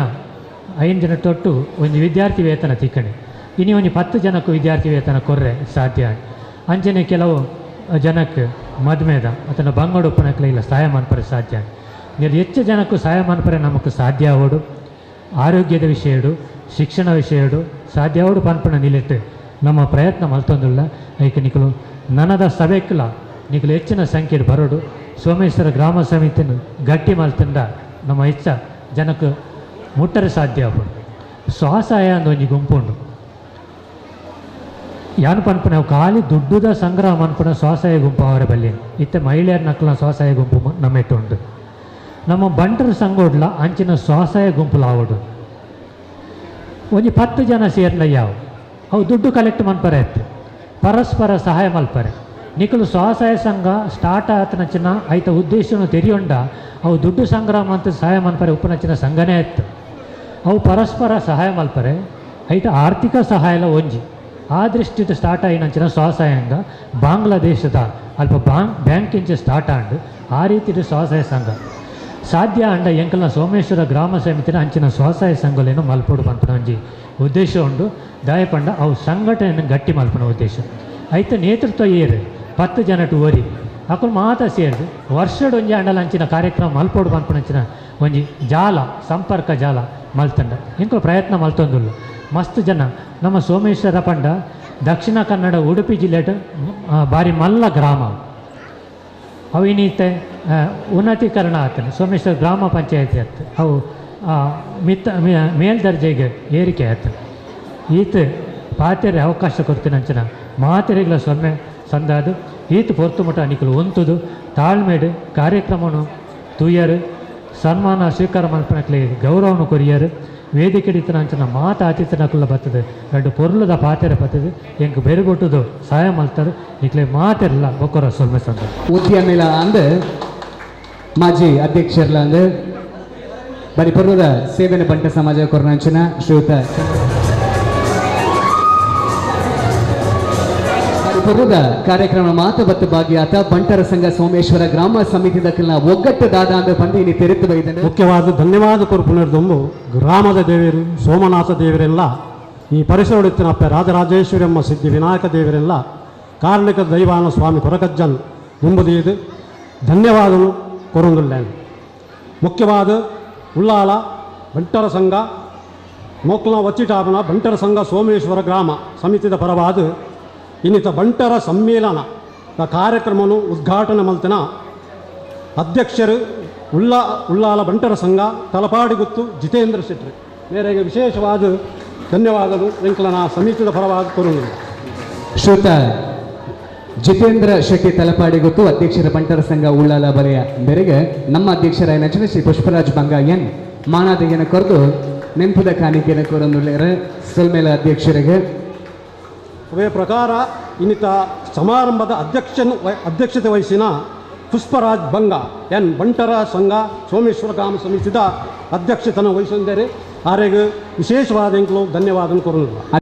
5 ಜನ ತೊಟ್ಟು ಒಂಜಿ ವಿದ್ಯಾರ್ಥಿ ವೇತನ ತಿಕ್ಕಣೆ ಇನಿ ಒಂಜಿ 10 ಜನಕ್ಕೂ ವಿದ್ಯಾರ್ಥಿ ವೇತನ ಕೊರ್ರೆ ಸಾಧ್ಯ ಅಂಚನೆ ಕೆಲವು ಜನಕ್ಕೆ ಮದ್ಮೇದ ಅಥವಾ ಬಂಗಡುಪ್ಪನಕ್ಲೆ ಇಲ್ಲ ಸಹಾಯ ಮನ್ಪರೆ ಸಾಧ್ಯ ನೀವು ಹೆಚ್ಚು ಜನಕ್ಕೂ ಸಹಾಯ ಮನ್ಪರೆ ನಮಕ್ ಸಾಧ್ಯ ಆವಡು ಆರೋಗ್ಯದ ವಿಷಯಡು ಶಿಕ್ಷಣ ವಿಷಯಡು ಸಾಧ್ಯವಾಡು ಪನ್ಪುನ ನಿಲೆಟ್ ನಮ್ಮ ಪ್ರಯತ್ನ ಮಲ್ತೊಂದುಲ್ಲ. ಐಕ್ ನಿಕುಲು ನನದ ಸಭೆಕ್ಲ ನಿಕುಲು ಹೆಚ್ಚಿನ ಸಂಖ್ಯೆಡ್ ಬರೋಡು. ಸೋಮೇಶ್ವರ ಗ್ರಾಮ ಸಮಿತಿನ ಗಟ್ಟಿ ಮಲ್ತಂಡ ನಮ್ಮ ಹೆಚ್ಚ ಜನಕ್ಕೆ ಮುಟ್ಟರೆ ಸಾಧ್ಯ ಆಪುಂಡು. ಸ್ವಸಹಾಯ ಅಂದ್ ಒಂಜಿ ಗುಂಪು ಉಂಡು. ಯಾನು ಪನ್ಪುನ ಅವು ಖಾಲಿ ದುಡ್ಡುದ ಸಂಗ್ರಹ ಮನ್ಪುನ ಸ್ವಸಹಾಯ ಗುಂಪು ಅವರ ಬಲ್ಲಿ ಇತ್ತೆ ಮಹಿಳೆಯರ ನಕಲ್ನ ಸ್ವಸಹಾಯ ಗುಂಪು ನಮ್ಮೆಟ್ಟು ಉಂಟು. ನಮ್ಮ ಬಂಟರ ಸಂಘೋಡ್ಲ ಅಂಚಿನ ಸ್ವಸಹಾಯ ಗುಂಪುಲು ಆವಡು. ಒಂಜಿ 10 ಜನ ಸೇರ್ಲ ಯಾವ ಅವು ದುಡ್ಡು ಕಲೆಕ್ಟ್ ಮನ್ಪರೆ ಇತ್ತು, ಪರಸ್ಪರ ಸಹಾಯ ಮಲ್ಪರೆ. ನಿಕಲು ಸ್ವಸಹಾಯ ಸಂಘ ಸ್ಟಾರ್ಟ್ ಆತನಚಿನ ಐತ ಉದ್ದೇಶನು ತೆರಿಯೊಂಡ ಅವು ದುಡ್ಡು ಸಂಗ್ರಹ ಮಂತ ಸಹಾಯ ಮನ್ಪರೆ ಉಪ್ಪನಚಿನ ಸಂಘನೇ ಇತ್ತು. ಅವು ಪರಸ್ಪರ ಸಹಾಯ ಮಲ್ಪರೆ ಐತ ಆರ್ಥಿಕ ಸಹಾಯಲ ಒಂಜಿ ಆ ದೃಷ್ಟಿದ ಸ್ಟಾರ್ಟ್ ಆಯಿನಂಚಿನ ಸ್ವಸಹಾಯ ಸಂಘ ಬಾಂಗ್ಲಾದೇಶದ ಅಲ್ಪ ಬ್ಯಾಂಕಿಂಚ ಸ್ಟಾರ್ಟ್ ಆಂಡ್ ಆ ರೀತಿಯ ಸ್ವಸಹಾಯ ಸಂಘ ಸಾಧ್ಯ ಅಂಡ ಎಂಕಲ್ನ ಸೋಮೇಶ್ವರ ಗ್ರಾಮ ಸಮಿತಿನ ಅಂಚಿನ ಸ್ವಸಹಾಯ ಸಂಘಲೇನು ಮಲ್ಪೊಡು ಪನ್ಪುನ ಒಂಜಿ ಉದ್ದೇಶ ಉಂಡು. ದಾಯಪಂಡ ಅವು ಸಂಘಟನೆಯನ್ನು ಗಟ್ಟಿ ಮಲ್ಪುನ ಉದ್ದೇಶ. ಐತ ನೇತೃತ್ವ ಏರು 10 ಜನಟು ಒರಿ ಅಕುಲು ಮಾತ ಸೇರ್ದು ವರ್ಷಡ್ ಒಂಜಿ ಅಂಡಲ ಅಂಚಿನ ಕಾರ್ಯಕ್ರಮ ಮಲ್ಪೊಡು ಪನ್ಪುನಂಚಿನ ಒಂಜಿ ಜಾಲ ಸಂಪರ್ಕ ಜಾಲ ಮಲ್ತಂಡ ಎಂಕುಲು ಪ್ರಯತ್ನ ಮಲ್ತೊಂದುಲ್ಲ. ಮಸ್ತ್ ಜನ ನಮ್ಮ ಸೋಮೇಶ್ವರ ಪಂಡ ದಕ್ಷಿಣ ಕನ್ನಡ ಉಡುಪಿ ಜಿಲ್ಲೆಡ್ ಭಾರಿ ಮಲ್ಲ ಗ್ರಾಮ. ಅವು ಇನ್ನೀತೆ ಉನ್ನತೀಕರಣ ಆತನ ಸೋಮೇಶ್ವರ ಗ್ರಾಮ ಪಂಚಾಯತಿ ಆಯ್ತು. ಅವು ಮಿತ್ತ ಮೇಲ್ದರ್ಜೆಗೆ ಏರಿಕೆ ಆಯ್ತು. ಈತ ಪಾತೆರೆ ಅವಕಾಶ ಕೊಡ್ತೀನಂಚಿನ ಮಾತೆರೆಗಳ ಸೊನ್ನೆ ಸಂದಾದು ಈತ ಪೊರ್ತು ಮುಟ ನಿಕಲು ಒಂತುದು ತಾಳ್ಮೇಡು ಕಾರ್ಯಕ್ರಮನು ತೂಯರು ಸನ್ಮಾನ ಸ್ವೀಕಾರ ಮಲ್ಪನಕ್ಲೆ ಗೌರವನು ಕೊರಿಯರು ವೇದಿಕೆ ಅಂಚಿನ ಮಾತ ಅತಿಥಿನಕುಲ ಬರ್ತದೆ ಎರಡು ಪೊರ್ಲದ ಪಾತೆರೆ ಬರ್ತದೆ ಎಂಕ್ ಬೆರುಗೊಟ್ಟುದು ಸಹಾಯ ಮಲ್ತಾರೆ ನಿಕ್ಲೆ ಮಾತೆರಲ್ಲ ಬೊಕ್ಕರ ಸೊಲ್ಮೆ ಸಂದ. ಉದ್ಯಮಿಲ ಅಂದ್ ಮಾಜಿ ಅಧ್ಯಕ್ಷರ್ಲ ಅಂದ್ ಬರಿ ಪರ್ವದ ಸೇವೆನ ಬಂಟ ಸಮಾಜ ಕೊರನಂಚಿನ ಶ್ರೀಯುತ ಪರ್ವದ ಕಾರ್ಯಕ್ರಮ ಮಾತ ಬತ್ತು ಭಾಗಿಯಾತ ಬಂಟರ ಸಂಘ ಸೋಮೇಶ್ವರ ಗ್ರಾಮ ಸಮಿತಿ ದಕ್ಕಲ್ನ ಒಗ್ಗಟ್ಟು ದಾದ ಅಂದ ಬಂದು ಇನಿ ತೆರೆತು ಬೈದನು. ಮುಖ್ಯವಾದ ಧನ್ಯವಾದ ಕೊರ್ಪುನರ್ದೊಂಬು ಗ್ರಾಮದ ದೇವರು ಸೋಮನಾಥ ದೇವರೆಲ್ಲ ಈ ಪರಿಸರಡಿತ್ತಿನಪ್ಪ ರಾಜರಾಜೇಶ್ವರಮ್ಮ ಸಿದ್ಧಿ ವಿನಾಯಕ ದೇವರೆಲ್ಲ ಕಾರಣಿಕ ದೈವಾನ ಸ್ವಾಮಿ ಕೊರಕಜ್ಜನ್ ದುಂಬುದೀದು ಧನ್ಯವಾದನು ಕೊರೊಂದುಲ್ಲೇನು. ಮುಖ್ಯವಾದ ಉಳ್ಳಾಲ ಬಂಟರ ಸಂಘ ಮೋಕ್ಲ ವಚ್ಚಿಟಾಪನ ಬಂಟರ ಸಂಘ ಸೋಮೇಶ್ವರ ಗ್ರಾಮ ಸಮಿತಿದ ಪರವಾದ ಇನ್ನಿತ ಬಂಟರ ಸಮ್ಮೇಳನ ಕಾರ್ಯಕ್ರಮವನ್ನು ಉದ್ಘಾಟನೆ ಮಲ್ತಿನ ಅಧ್ಯಕ್ಷರು ಉಳ್ಳಾಲ ಬಂಟರ ಸಂಘ ತಲಪಾಡಿಗುತ್ತು ಜಿತೇಂದ್ರ ಶೆಟ್ಟಿ ಮೇರೆಗೆ ವಿಶೇಷವಾದ ಧನ್ಯವಾದಗಳು ಎಂಕಲನ ಸಮಿತಿದ ಪರವಾದ ಕೊರುಂದು. ಶ್ರೀಯುತ ಜಿತೇಂದ್ರ ಶೆಟ್ಟಿ ತಲಪಾಡಿಗುತ್ತು ಅಧ್ಯಕ್ಷರ ಬಂಟರ ಸಂಘ ಉಳ್ಳಾಲ ಬರೆಯ ಮೇರೆಗೆ ನಮ್ಮ ಅಧ್ಯಕ್ಷರಾಯ ಶ್ರೀ ಪುಷ್ಪರಾಜ್ ಬಂಗ ಎನ್ ಮಾನಾದಿಗೆನ ಕೊರೆದು ನೆಂಪುದ ಕಾಣಿಕೆಯನ್ನು ಕೋರೊಂದುಲ್ಲೇರು ಸೊಲ್ಮೇಲ ಅಧ್ಯಕ್ಷರಿಗೆ. ಅವೇ ಪ್ರಕಾರ ಇನ್ನಿತ ಸಮಾರಂಭದ ಅಧ್ಯಕ್ಷತೆ ವಹಿಸಿನ ಪುಷ್ಪರಾಜ್ ಬಂಗ ಎನ್ ಬಂಟರ ಸಂಘ ಸೋಮೇಶ್ವರ ಗ್ರಾಮ ಸಮಿತಿದ ಅಧ್ಯಕ್ಷತನ ವಹಿಸಿದ್ದಾರೆ. ಆರೆಗೆ ವಿಶೇಷವಾದ ಎಂಕಲು ಧನ್ಯವಾದ ಕೋರುತ್ತಿಲ್ಲ.